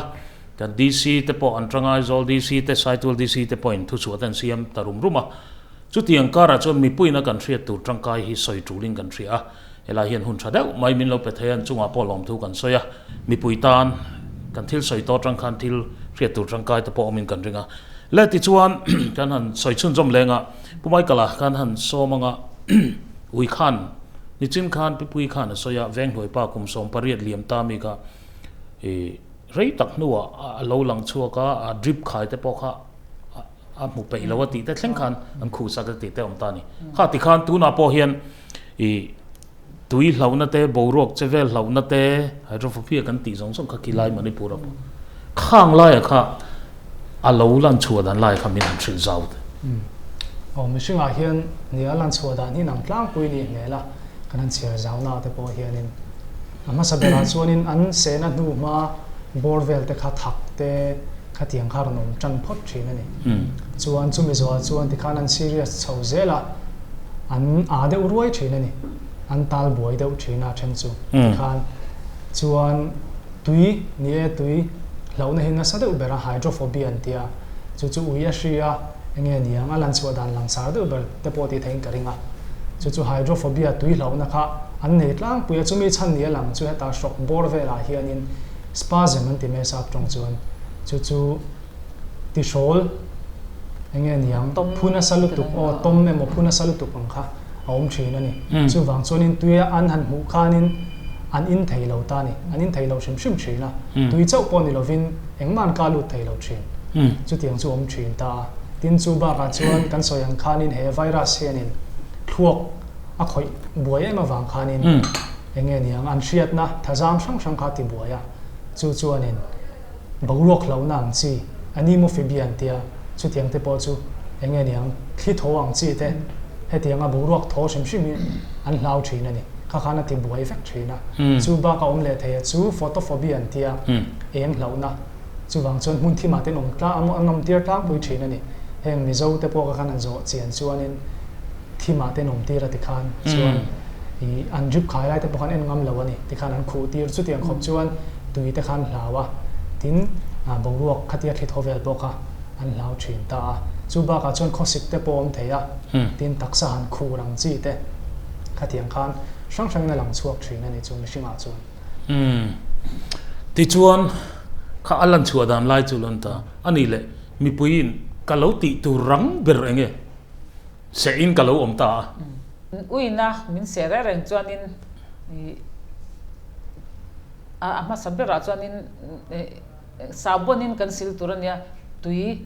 kan DC te pawh an tangai zawl DC te Saitual DC te pawhin thuchhuah te an siam ta rum rum a. Chutiang karah chuan mipuiin a kan hriat tur tangkai hi sawi tulin kan hria a. Helai hian hun tha deuh mai min lo pe thei a, an chungah pawh lawmthu kan sawi a, mipui tan kan thil sawi tawh atang khan thil hriat tur tangkai te pawh awmin kan ring a. Le tichuan kan han sawi chhunzawm leng a, Pu Michael-a kan han sawm anga ui khan nichin khan Pi Pui khan a sawi a, Venghnuaipa kum 18 liam ta mi kha i rei tak hnuah a lo lang chhuak a, a drip khai te pawh kha a hmu peih lo a tih te thleng khan an khuh sak a tih te awm ta a ni. Kha tikhan tunah pawh hian I tui hlauhna te, boruak che vel hlauhna te, hydrophobia kan tih zawng zawng kha khi lai Manipur a khang laia kha a lo lan chhuah dan lai kha min han hrilh zau te. Aw mihringah hian ni a lan chhuah dan hi nang tlangpui nih hmel a, kan han chhiar zaunaah te pawh hianin a hmasa berah chuanin an sehna hnu hma bawr vel te kha thak te khatiang kha rawn awm tan phawt thin a ni. Chuan chumi zawhah chuan tikhan an serious chho zel a, an aa deuh ruai thin a ni. An tal buai deuh thin a then chu tikhan. Chuan tui, ni e tui hlauhna hi nasa deuh ber a, hydrophobia an ti a, chu chu ui a hri a, enge niang a lanchhuah dan langsar deuh ber te pawh tih theihin ka ring a. Chu chu hydrophobia tui hlauhna kha an nei tlangpui a, chumi chhan ni a lang chu heta hrawk bawr velah hianin Spasm an ti mai sap tawng chuan chu chu tihrawl enge niang phu nasa lutuk aw tawm emaw phu nasa lutuk ang kha a awm thin a ni. Chuvang chuanin tuia an han hmuh khanin an in thei lo ta a ni. An in thei lo hrim hrim thin a, tui chauh pawh ni lovin engmah an kah lut thei lo thin. Chutiang chu awm thin ta a. Tin chu bakah chuan kan sawi ang khanin he virus hianin thluak a khawih buai em avang khanin Enge niang an hriatna thazam hrang hrang kha ti buai a, chu chuanin boruak hlauhna ang chi, anemophobia an tia, chutiang te pawh chu enge niang thli thaw ang chi te hetianga boruak thaw hrim hrim hi an hlau thin a ni. Kha khan a ti buai vek thin a. Chu bak a awm leh thei a, chu photophobia an tia, eng hlauhna. Chuvang chuan hmun thimah te an awm tlang an awm tir tlangpui thin a ni. Heng Mizo te pawh kha khan an zawh chian chuanin thimah te an awm tir a tikhan chuan ih an drip khai lai te pawh khan en ngam lo a ni. Tikhan an khuh tir chutiang khawp chuan tui te khan hlau a, tin boruak khatia thli thaw vel pawh kha an hlau thin ta a. Chu bakah chuan khawsik te pawh a awm thei a, tin taksa han khur ang chi te khatiang khan hrang hrangin a lang chhuak thin a ni chu mihringah chuan. Umm. Tichuan, kha a lan chhuah dan lai chu lo ni ta. A nih leh, mipuiin ka lo tih tur rang ber eng nge? Sehin ka lo awm ta a. Uina min seh reng reng chuanin ih a hmasa berah chuanin sahbawnin kan sil tur a nia, tui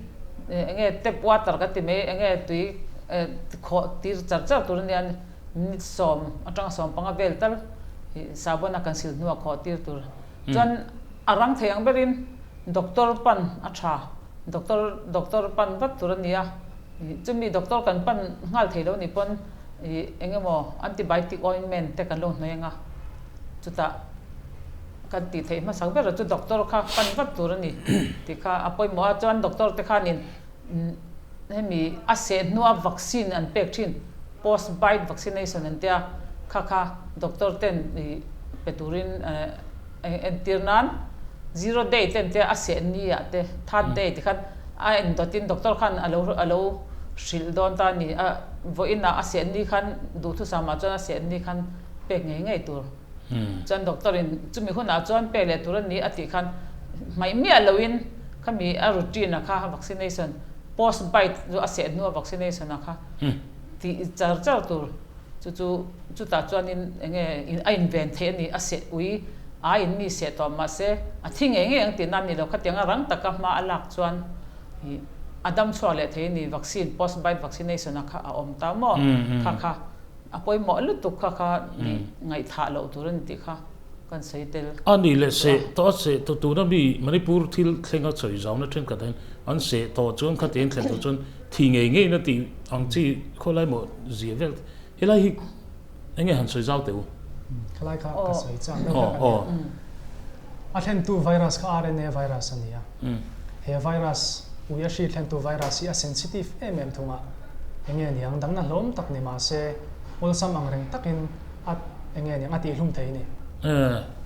eng nge tap water kan ti mai eng nge tui khawh tir char char tur a nia minute sawm atanga 15 vel tal ih sahbawn a kan sil hnuah khawh tir tur. Chuan a rang thei ang berin doctor pan a tha, doctor doctor pan vat tur a nia. Chumi doctor kan pan nghal thei lo nih pawn ih eng emaw antibiotic ointment te kan lo hnawih ang a, chutah kan tih theih hmasak ber chu doctor kha pan vat tur a ni tih kha a pawimawh a, chuan doctor te khanin hemi a seh hnua vaccine an pek thin post bite vaccination an tia kha kha doctor ten ih pe turin entir nan zero day te an tia a seh ni ah te third day ti khan a en dawtin doctor khan a lo a lo hrilh dawn ta a ni a vawiin ah a seh ni khan duhthusam ah chuan a seh ni khan pek ngei ngei tur chuan doctor in chumi hunah chuan pek leh tur a ni a tih khan hmaih miah loin khami a routine ah kha vaccination post bite chu a seh hnua vaccination ah kha tih char char tur. Chu chu chutah chuanin eng nge a inven theih a ni, a seh ui aiin mi seh tawh mahse a thi ngei ngei ang tihna a ni lo, khatiang a rang taka hma a lak chuan ih a dam chhuak leh thei a ni, vaccine post bite vaccination a kha a awm ta maw, kha kha a pawimawh lutuk kha kha ih ngaihthah loh tur a ni tih kha kan sawi tel. A ni leh seh tawh a seh tawh tuna mi Manipur thil thlenga sawi zauna thenkhat hian an seh tawh chuan khatiang thlen tawh chuan Thi ngei ngei na tih ang chi khawlai maw zia vel helai hi eng nge han sawi zau teh u? Khalai kha ka sawi chak deuh hlek a nia. A thlentu virus kha RNA virus a ni a. He virus ui a hri thlentu virus hi a sensitive em em thung a. Eng nge niang dangna hlawm tak ni mah se awlsam ang reng takin a eng nge niang a tihhlum thei a ni.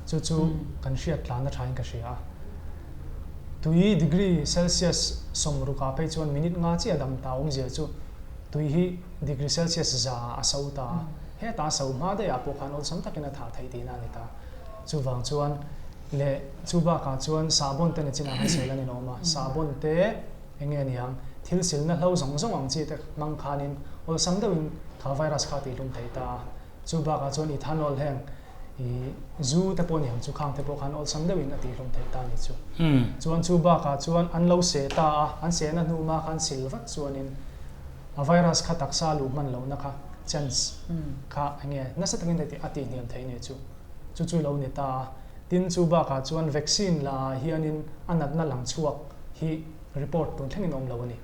Chu chu kan hriat tlan a thain ka hria a. Tui degree Celsius 60 ah phei chuan minute nga chiah dam ta awmzia chu tui hi degree Celsius za ah a so ta a, hetah a so hma daih ah pawh khan awlsam takin a thah theih tihna a ni ta. Chuvang chuan leh chu bakah chuan sahbawn te nachinah khan sawi lan in a awm a, sahbawn te eng nge niang thil silna hlo zawng zawng ang chi te hmang khanin awlsam deuhin kha virus kha a tihhlum thei ta a, chu bakah chuan ethanol heng I zu te pawh niang chu khang te pawh khan awlsam deuhin a tihhlawm theih ta ni chu. Chuan chu bakah chuan an lo seh ta a, an sehna hnu ma khan sil vat chuanin a virus kha taksa luh hman lohna kha chance kha enge nasa takin a tihhniam thei ni chu. Chu chu lo ni ta a. Tin chu bakah chuan vaccine la ah hianin a natna lang chhuak hi report tun thlengin awm lo a ni.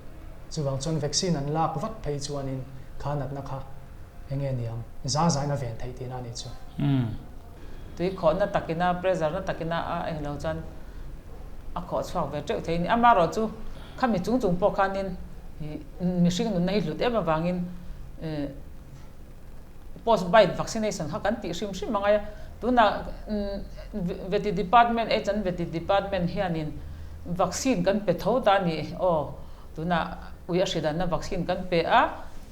Chuvang chuan vaccine an lak vat phei chuanin kha natna kha Enge niang? Za zain a ven theih tihna a nih chu. Tui khawhna takina, pressure na takina a eng lo chuan a khawh chhuak ve teuh thei a ni. Amaherawh chu khami chung chung pawh khanin mihring nunna hi hlut em avangin post bite vaccination kha kan tih hrim hrim angai a. Tunah Vety department, H and Vety department hianin vaccine kan pe tho ta a ni aw. Tunah ui a hridanna vaccine kan pe a,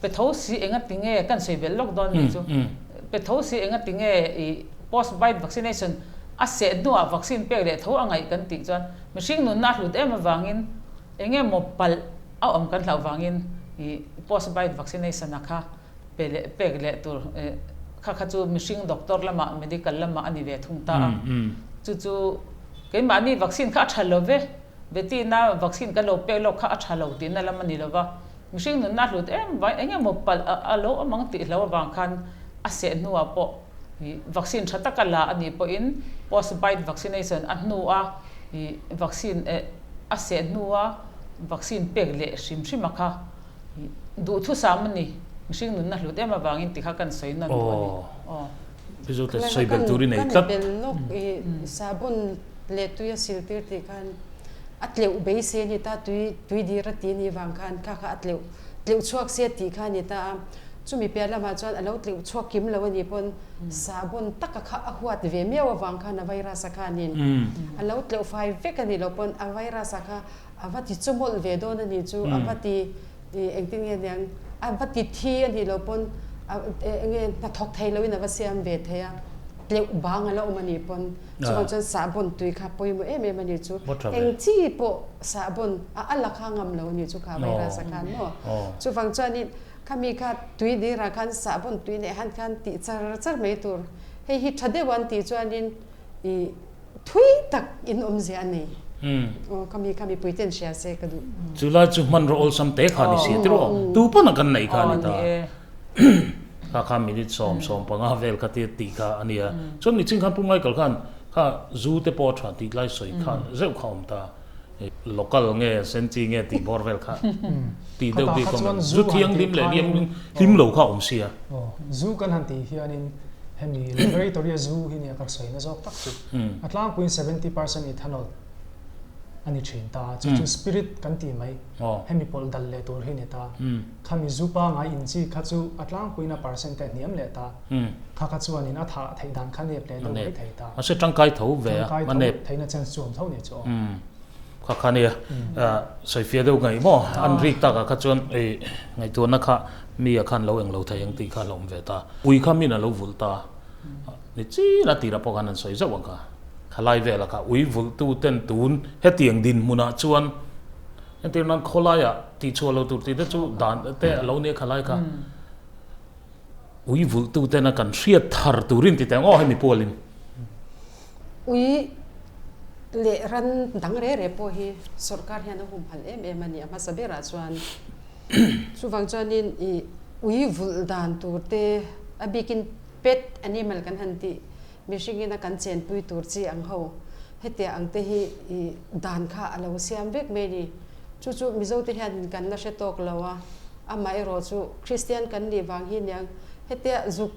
pe tho si enga ti nge kan sawi belh lawk dawn nih chu. Pe tho si enga ti nge i post bite vaccination a seh hnuah vaccine pek leh tho a ngaih kan tih chuan mihring nunna a hlut em avangin enge maw palh a awm kan hlauh vangin i post bite vaccination a kha pe leh pek leh tur kha kha chu mihring doctor lamah medical lamah a ni ve thung ta a. Chu chu keimahni vaccine kha a tha lo ve. Betina vaccine kan lo pek lawk kha a tha lo tihna lam a ni lova, mihring nunna a hlut em vai eng emaw palh a lo awm ang tih hlo avang khan a seh hnuah pawh ih vaccine tha taka la a nih pawhin post bite vaccination a hnua ih vaccine eh a seh hnua vaccine pek leh hrim hrim a kha ih duhthusam a ni, mihring nunna hlut em avangin ti kha kan sawi nawn duh a ni. Aw. Mizote sawi belh tur i nei tlat. Kan bel lawk ih sahbawn leh tui a sil tir tih khan. A tleuh beisei a ni ta, tui tui dir a ti a nih vang khan kha kha a tleuh tleuh chhuak se a tih kha a ni ta a. Chumi piah lamah chuan a lo tleuh chhuak kim lo a nih pawn sahbawn taka kha a huat ve miau avang khan a virus a khanin a lo tleuh fai vek a nih loh pawn a virus a kha a va ti chawmawlh ve dawn a nih chu, a va ti engtin nge niang a va ti thi a nih loh pawn eng nge hnathawk thei loin a va siam ve thei a, tleuh bang a la awm a nih pawn chuvang chuan sahbawn tui kha pawimawh em em a nih chu, eng chi pawh sahbawn a a la kha ngam lo a nih chu kha virus a khan maw, chuvang chuanin khami kha tui dirah khan sahbawn tui leh han khan tih char char mai tur, hei hi tha deuh an tih chuanin ih. Thui tak in awmzia a nei. Aw ka mi kha mipui ten hria se ka duh. Chu lai chu hmanraw awlsam te kha ni si a tiraw tu pawn a kan neih kha a ni ta. Kha kha minute 10, 15 vel kha tia tih kha a nia. Chuan nichin khan Pu Michael khan kha zu te pawh a tha tih lai sawi kha zeuh kha a awm ta. Local nge senchi nge tih bawr vel kha tih deuh bik awm lo. Zu thianghlim leh hlim lo kha a awm sia. Zu kan han tih hianin hemi laboratory a zu hi nia ka sawi na zawk tak chu. A tlangpuiin 70% ethanol a ni thin ta. Chu chu spirit kan tih mai. Hemi pawlh dal leh tur hi ni ta. Khami zu pangai in chi kha chu a tlangpuiin a percent te a hniam leh ta. Kha kha chuanin a thah theih dan kha nep leh deuh mai thei ta. Mahse tangkai tho ve a, a nep. Theihna chance chu awm tho nih chu aw. Kha kha nia, sawifiah deuh ngaih maw? An rik takah kha chuan ngaihtuahna kha mi a khan lo englo thei ang tih kha a la awm ve ta. Ui kha min a lo vulh ta. Ni chin a tirah pawh khan an sawi zauh ang kha. Khalai velah kha ui vulhtu ten tun hetiang dinhmunah chuan entir nan khawlaiah tihchhuah lo tur tih te chu dan te a lo nia khalai kha. Ui vulhtu tena kan hriat thar turin ti teh ang aw hemi pualin. Ui leh ran dang re re pawh hi sorkar hian a humhalh em em a ni. A hmasa berah chuan chuvang chuanin ih ui vulh dan tur te a bikin pet animal kan han tih mihringin a kan chenpui tur chi ang ho hetiang ang te hi ih dan kha a lo siam vek mai a ni. Chu chu Mizo te hian kan la hre tawk lo a, amaherawh chu Kristian kan nih vang hi niang hetia zuk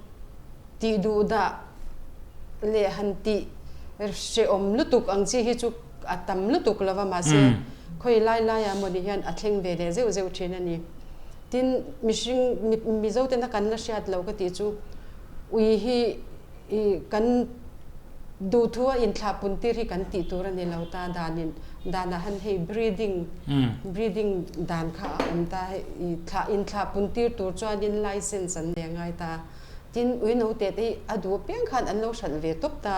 tih duh dah leh han tih hrehawm lutuk ang chi hi chu a tam lutuk lo va mahse khawi lai laiah mawni hian a thleng ve leh zeuh zeuh thin a ni. Tin, mihring Mizo tena kan la hriat lo ka tih chu ui hi I kan duhthu a inthlah pun tir hi kan tih tur a ni lo ta danin danah han hei breeding breeding dan kha a awm ta hei i thlah inthlah pun tir tur chuanin license an nei a ngai ta tin ui note te hi a duh apiang khan an lo hralh ve tawp ta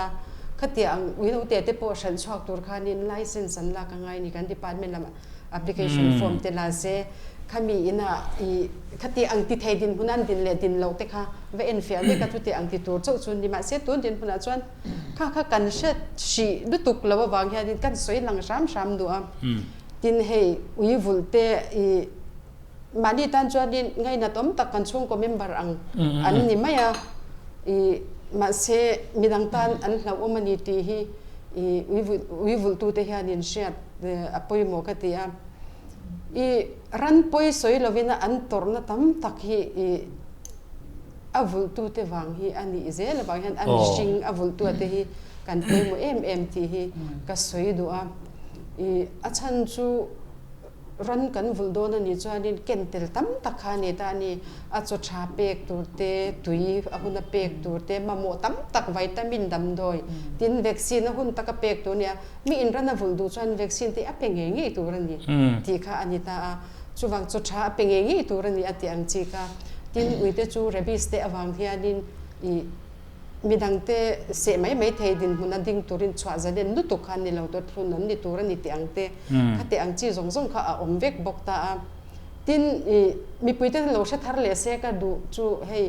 khatiang ang ui note te pawh hralh chhuak tur khanin license an lak a ngai a ni kan department lamah application form te la se khami ina i khati ang ti thei dinhmun an din leh din loh te kha va enfiah vek a chuti ang ti tur chauh chu ni mahse tun dinhmunah chuan kha kha kan hre hrih lutuk lo avang hianin kan sawi lang hram hram duh a tin hei ui vulh te i mahni tan chuanin ngainat awm tak kan chhungkaw member ang an ni mai a i mahse midang tan an hlauhawm a ni tih hi i ui vulh ui vulhtute hianin hriat a pawimawh ka ti a, i ran pawi sawi lovin a an tawrhna tam tak hi i a vulhtute vang hi a nih zel avang hian a mihring a vulhtua te hi kan pawimawh em em tih hi ka sawi duh a, i a chhan chu ran kan vulh dawn a nih chuanin ken tel tam tak kha a ni ta a ni, a chaw tha pek tur te, tui a hun a pek tur te, mamawh tam tak vitamin damdawi tin vaccine a hun taka pek tur a ni a. Mi inran a vulh duh chuan vaccine te a pe ngei ngei tur a ni tih kha a ni ta a, chuvang chaw tha a pe ngei ngei tur a ni a tih ang chi kha. Tin, uite chu rabies te avang hianin ih midangte seh mai mai thei dinhmun a ding turin chhuah zalen lutuk kha an ni lo tur, thlun an ni tur a ni tih ang te kha tih ang chi zawng zawng kha a awm vek bawk ta a. Tin, ih mipuite lo hre thar leh se ka duh chu hei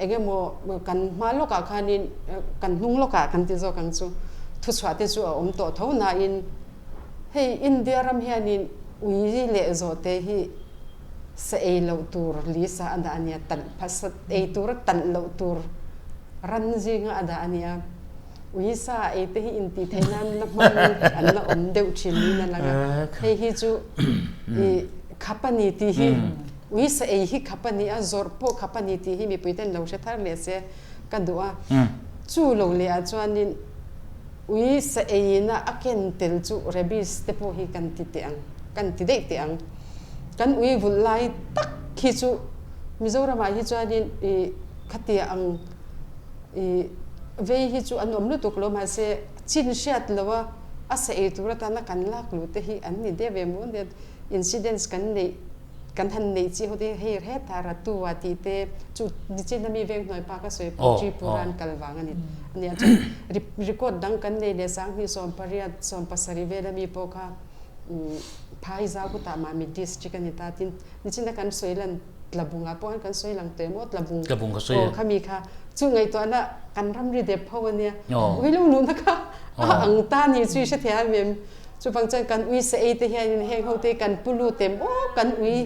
eng emaw kan hma lawkah khanin kan hnung lawkah kan ti zawk ang chu thuchhuah te chu a awm tawh tho nain hei India ram hianin ui leh zawhte hi sa ei loh tur lisa a dah a nia, talh phasa ei tura talh loh tur ran zinga a dah a nia. Uisa ei te hi intih theih nan la hmang an la awm deuh thin niin a lang a, hei hi chu i khap a ni tih hi uisa ei hi khap a ni a, zawrh pawh khap a ni tih hi mipui ten lo hre thar leh se ka duh a, chu lo leh ah chuanin. Ui sa eiina a ken tel chu rabies te pawh hi kan ti teh ang, kan ti daih teh ang. Kan ui vulh lai tak hi chu Mizoramah hi chuanin i khatia ang i vei hi chu an awm lutuk lo mahse chin hriat lo a a sa ei tur atana kan lak luh te hi an ni deuh ve maw nia incidents kan neih Kan han neih chi ho te hei hetah Ratua tih te chu nichin ami veng hnuai pa ka sawi pawh Tripura an kal vang a ni ania chuan record dang kan nei leh sanghnih 18 17 vel ami pawh kha Phaiza kutah Mamit district a ni ta tin nichina kan sawi lan Tlabungah pawh khan kan sawi lang tawh em aw Tlabung aw khami kha chu ngaihtuahna kan ramri dep ho ania ui lo luhna kha a ang ta ni chu i hrethiam em. Chuvang chuan kan ui sa ei te hianin heng ho te hi kan pu lut em aw kan ui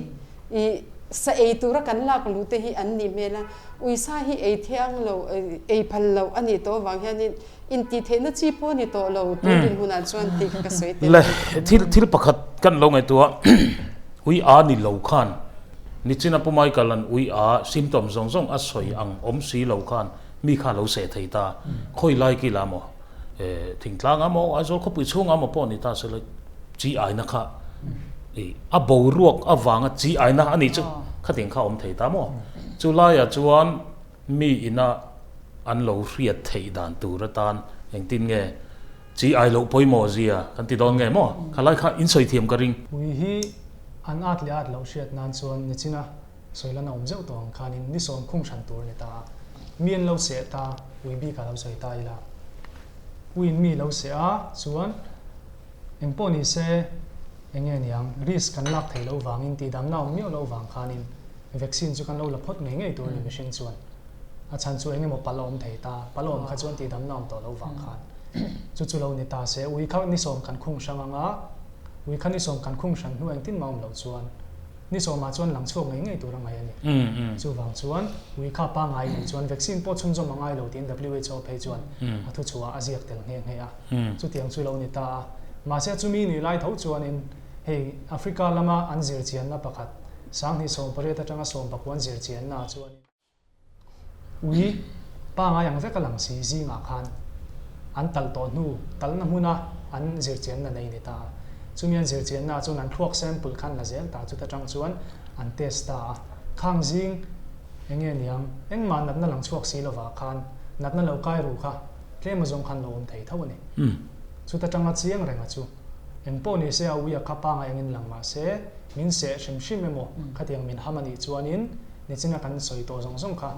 i sa ei tura kan lak luh te hi an nih hmel a, ui sa hi ei thiang lo ei phal loh a nih tawh avang hianin intih theihna chi pawh a ni tawh lo tun dinhmunah chuan tih kha ka sawi tel Le thil thil pakhat kan lo ngaihtuah ui a ni lo khan nichina Pu Michael an ui a symptom zawng zawng a sawi ang awm si lo khan mi kha a lo seh thei ta khawi lai kila maw? Thingtlang a maw Aizawl khawpui chhungah maw pawh ni ta se la chi aina kha ih a boruak avanga chi aina a nih chu khatiang kha a awm thei ta maw? Chu laiah chuan mi ina an lo hriat theih dan tur atan engtin nge chi ai loh pawimawh zia kan ti dawn nge maw? Kha lai kha in sawi thiam ka ring. Ui hi an at leh at loh hriat nan chuan nichina Sawilan a awm zeuh tawh ang khanin ni sawm khung hran tur a ni ta a, mi an lo seh ta, ui bik a lo sawi ta ila. Uiin mi lo seh a, chuan eng pawh ni se eng nge niang, risk kan lak theih loh vangin tihdamna awm miauh loh vang khanin vaccine chu kan lo la phawt ngei ngei tur a ni mihring chuan. A chhan chu eng emaw palh a awm thei ta, palh a awm kha chuan tihdamna awm tawh loh vang khan chu chu lo ni ta se, ui kha ni sawm kan khung hrang ang a, ui kha ni sawm kan khung hran hnu engtin mah awm loh chuan. Ni sawmah chuan lang chhuak ngei ngei tur a ngaih a ni. Chuvang chuan ui kha pangngai nei chuan vaccine pawh chhunzawm a ngai lo tiin WHO phei chuan a thuchhuah a ziak tel nghe nghe a. Chutiang chu lo ni ta a. Mahse chumi ni lai tho chuanin hei Africa lama an zirchianna pakhat 2018 atanga 19 zirchianna ah chuanin, Ui, pangai ang vek a lang si zingah khan an talh tawh hnu talhna hmuna an zirchianna nei ni ta a. Chumi an zirchianna ah chuan an thluak sample khan la zel ta, chuta tang chuan an test ta a. Khang zing eng nge niang, engmah natna lang chhuak si lovah khan natna lo kai ru kha tlem azawng khan lo awm thei tho a ni. Chuta tanga chiang reng a chu. Engpawh ni se a ui a kha pangai angin lang mah se min seh hrim hrim emaw khatiang min ham a nih chuanin Nichina kan sawi tawh zawng zawng kha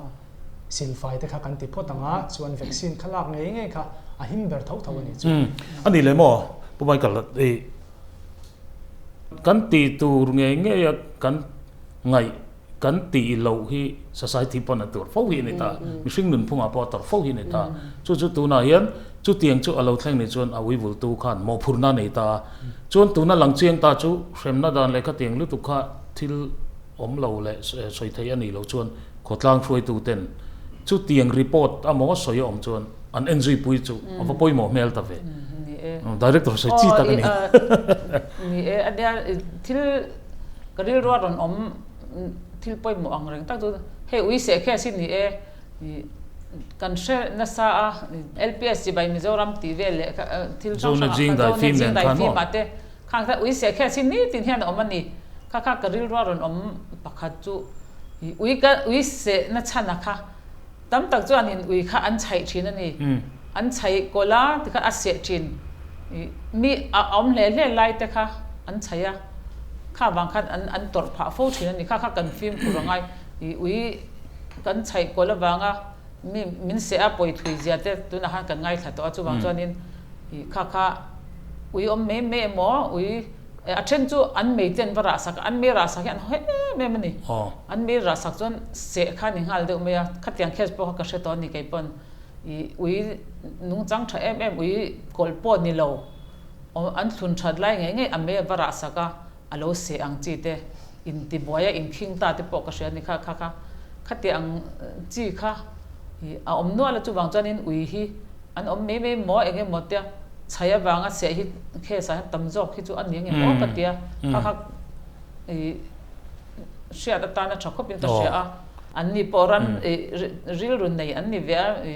silfai te kha kan ti phawt ang a, chuan vaccine kha lak ngei ngei kha a him ber tho tho a nih chu. A nih leh maw Pu Michael i kan tih tur ngei ngei a kan ngaih kan tih loh hi society pawn a tur fo hi a ni ta, mihring nunphungah pawh a tor fo hi a ni ta. Chu chu tunah hian chutiang chu a lo thleng nih chuan a uivultu khan mawhphurhna a nei ta a, chuan tuna lang chiang ta chu hremna dan leh khatiang lutuk kha thil Awm lo leh sawi theih a nih loh chuan khawtlang hruaitu ten chutiang report a maw sawi a awm chuan an en zui pui chu a va pawimawh hmel ta ve. Director sawi chi tak a ni. Ni e, a nia thil ka rilru a rawn awm thil pawimawh ang reng tak chu hei ui seh khe a si ni e kan hre nasa a LPS chibai Mizoram tih vel leh thil hrang hrang ah khan Zone Zing Daifim ah te Khang kha ui seh khe si nitin hian a awm a ni. Kha kha ka rilru a rawn awm pakhat chu i ui ka ui seh na chhan a kha tam tak chuan in ui kha an chhaih thin a ni. An chhaih kawlh a tikha a seh thin. I mi a awm hle hle lai te kha an chhaih a. Kha vang khan an an tawrh phah fo thin a ni. Kha kha kan fimkhur a ngai. I ui kan chhaih kawlh avanga mi min seh a pawi thui zia te tunah khan kan ngaithla tawh a. Chuvang chuanin I kha kha ui awm mai mai emaw ui a then chu an mei te an va rah sak a, an mei rah sak hi an haw em em a ni. An mei rah sak chuan seh kha a ni nghal deuh mai a, khatiang case pawh kha ka hre tawh a ni kei pawn. I ui nungchang tha em em ui kawlh pawh ni lo an thlun that lai ngei ngei a mei a va rah sak a, a lo seh ang chi te intibuai a inkhing ta te pawh ka hria a ni kha kha kha khatiang chi kha i a awm nual a chuvang chuanin ui hi An awm mai mai maw eng emaw tia chhai avanga chhiah hi case ah hian tam zawk hi chu a ni ang em aw ka tia kha kha i hriat atana tha khawpin ka hria a. An ni pawh ran i rilru nei an ni ve a i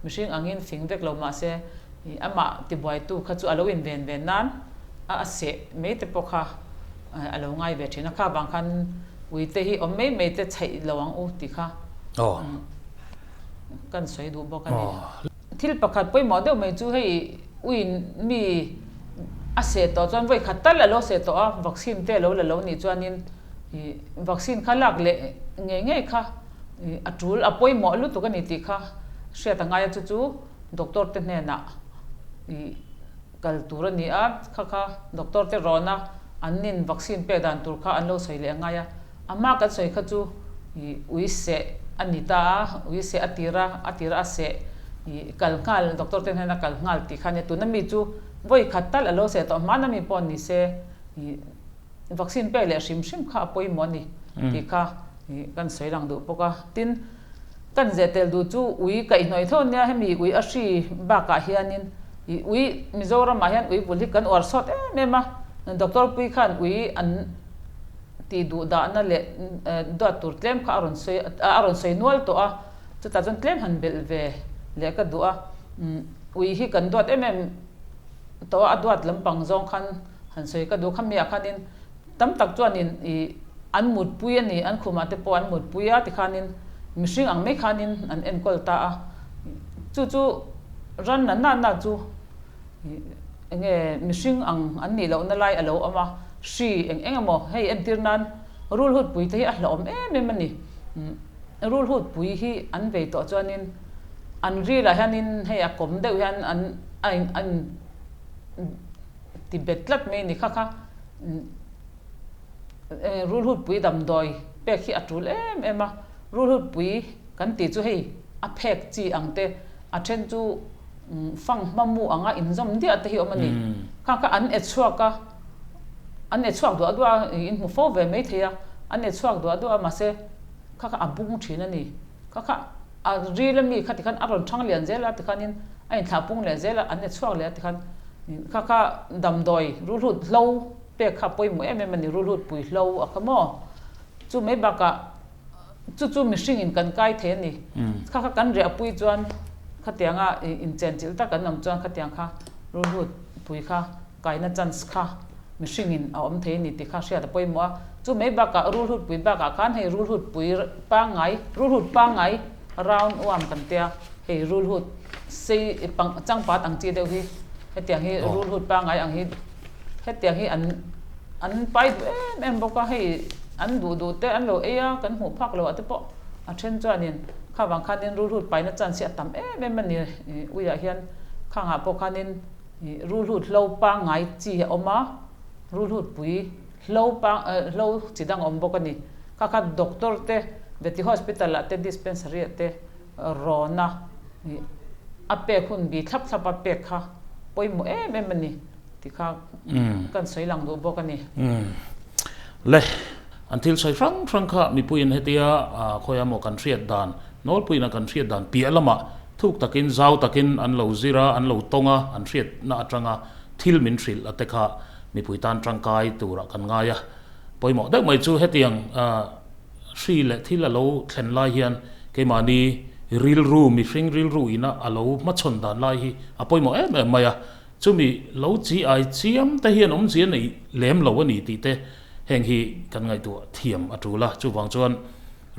mihring angin fing vek lo mahse i. Amah tibuaitu kha chu a lo inven ve nan a a seh mai te pawh kha a lo ngai ve thin a. Kha vang khan uite hi awm mai mai te chhaih lo ang u tih kha kan sawi duh bawk a ni. Thil pakhat pawimawh deuh mai chu hei uiin mi a seh tawh chuan vawi khat tal a lo seh tawh a, vaccine te a lo la lo nih chuanin vaccine kha lak leh ngei ngei kha a tul a pawimawh lutuk a ni tih kha hriat a ngai a, chu chu doctor te hnenah kal tur a ni a, kha kha doctor te rawn a an nin vaccine pek dan tur kha an lo sawi leh a ngai a, a hma kan sawi kha chu ui seh a ni ta a, ui seh a tir a, a tir a seh kal nghal doctor te hnena kal nghal tih kha a nia, tuna mi chu vawi khat tal a lo seh tawh hmana mi pawh ni se. Vaccine pek leh hrim hrim kha a pawimawh a ni tih kha kan sawi lang duh bawk a. Tin, kan zeh tel duh chu ui kaihhnawih tho ania, hemi ui a hri bakah hianin ui Mizoramah hian ui bul hi kan uar sawt em em a, Doctor Pui khan ui an tih duh dahna leh duat tur tlem kha a rawn sawi a rawn sawi nual tawh a, chutah chuan tlem han belh ve leh ka duh a. Ui hi kan duat em em tawh a, a duat lampang zawng khan Han sawi ka duh khami ah khanin tam tak chuanin ih an mutpui a ni, an khumah te pawh an mutpui a tikhanin mihring ang mai khanin an enkawl ta a, chu chu ran na na na chu ih eng nge mihring ang an nih lohna lai a lo awm a, hri eng eng emaw hei entir nan rulhutpui te hi a hlauhawm em em a ni, rulhutpui hi an vei tawh chuanin an rilah hianin hei a kawm deuh hian an a in a in. Ti bet tlat mai ni kha kha rulhutpui damdawi pek hi a tul em em a, rulhutpui kan tih chu hei a phek chi ang te a then chu fang hma mu anga inzawm diah te hi awm a ni. Kha kha an e chhuak a, an e chhuak duah duah a, in hmu fo ve mai thei a, an e chhuak duah duah a mahse kha kha a bung thin a ni. Kha kha a ril ami kha tikhan a rawn thang lian zel a tikhanin a inthlah pung leh zel a, an e chhuak leh a tikhan kha kha damdawi rulhut hlo pek kha a pawimawh em em a ni, rulhut pui hlo a kha maw? Chu mai bakah chu chu mihring in kan kai thei a ni. Kha kha kan riahpui chuan khatianga inchenchilh tak an awm chuan khatiang kha rulhut pui kha kaina chance kha mihring in a awm thei a ni tih kha hriat a pawimawh a, chu mai bakah rulhut pui bakah khan hei rulhut pui pangngai rulhut pangngai round worm kan tia hei rulhut sei pang changpat ang chi deuh hi hetiang hi rulhut pangngai ang hi hetiang hi an an pai duh em em bawk a hei an duh duh te an lo ei a kan hmuh phak loh ah te pawh a then chuanin kha vang khanin rulhut paina chance hi a tam em em a ni uiah hian khangah pawh khanin Rulhut hlo pangngai chi a awm a, rulhut pui hlo pang hlo chi dang a awm bawk a ni. Kha kha doctor te Vety Hospital ah te dispensary ah te rawn a a pek hun bi thlap thlap a pek kha pawimawh em em a ni tih kha kan sawi lang duh bawk a ni. Le, an thil sawi hrang hrang kha mipuiin hetia khawi emaw kan hriat dan, nawlpuiin a kan hriat dan piah lamah Thuk takin, zau takin an lo zir a, an lo tawng a, an hriatna atanga thil min hrilh a te kha mipui tan tangkai turah kan ngai a. Pawimawh deuh mai chu hetiang hri leh thil a lo thlen lai hian keimahni rilru, mihring rilru ina a lo hmachhawn dan lai hi a pawimawh em em mai a. Chumi lo chi ai chiam te hian awmzia nei lem lo a ni tih te heng hi kan ngaihtuah thiam a tul a. Chuvang chuan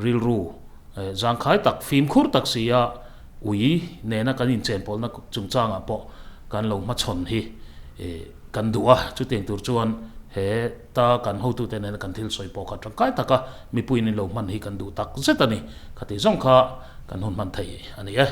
rilru Zangkhai tak, fimkhur tak si a ui nena kan inchenpawlhna chungchangah pawh kan lo hmachhawn hi kan duh a, chutiang tur chuan he ta kan hotute nena kan thil sawi pawh kha tangkai taka mipuiin in lo hman hi kan duh tak zet a ni. Khati zawng kha kan hun hman thei a ni e.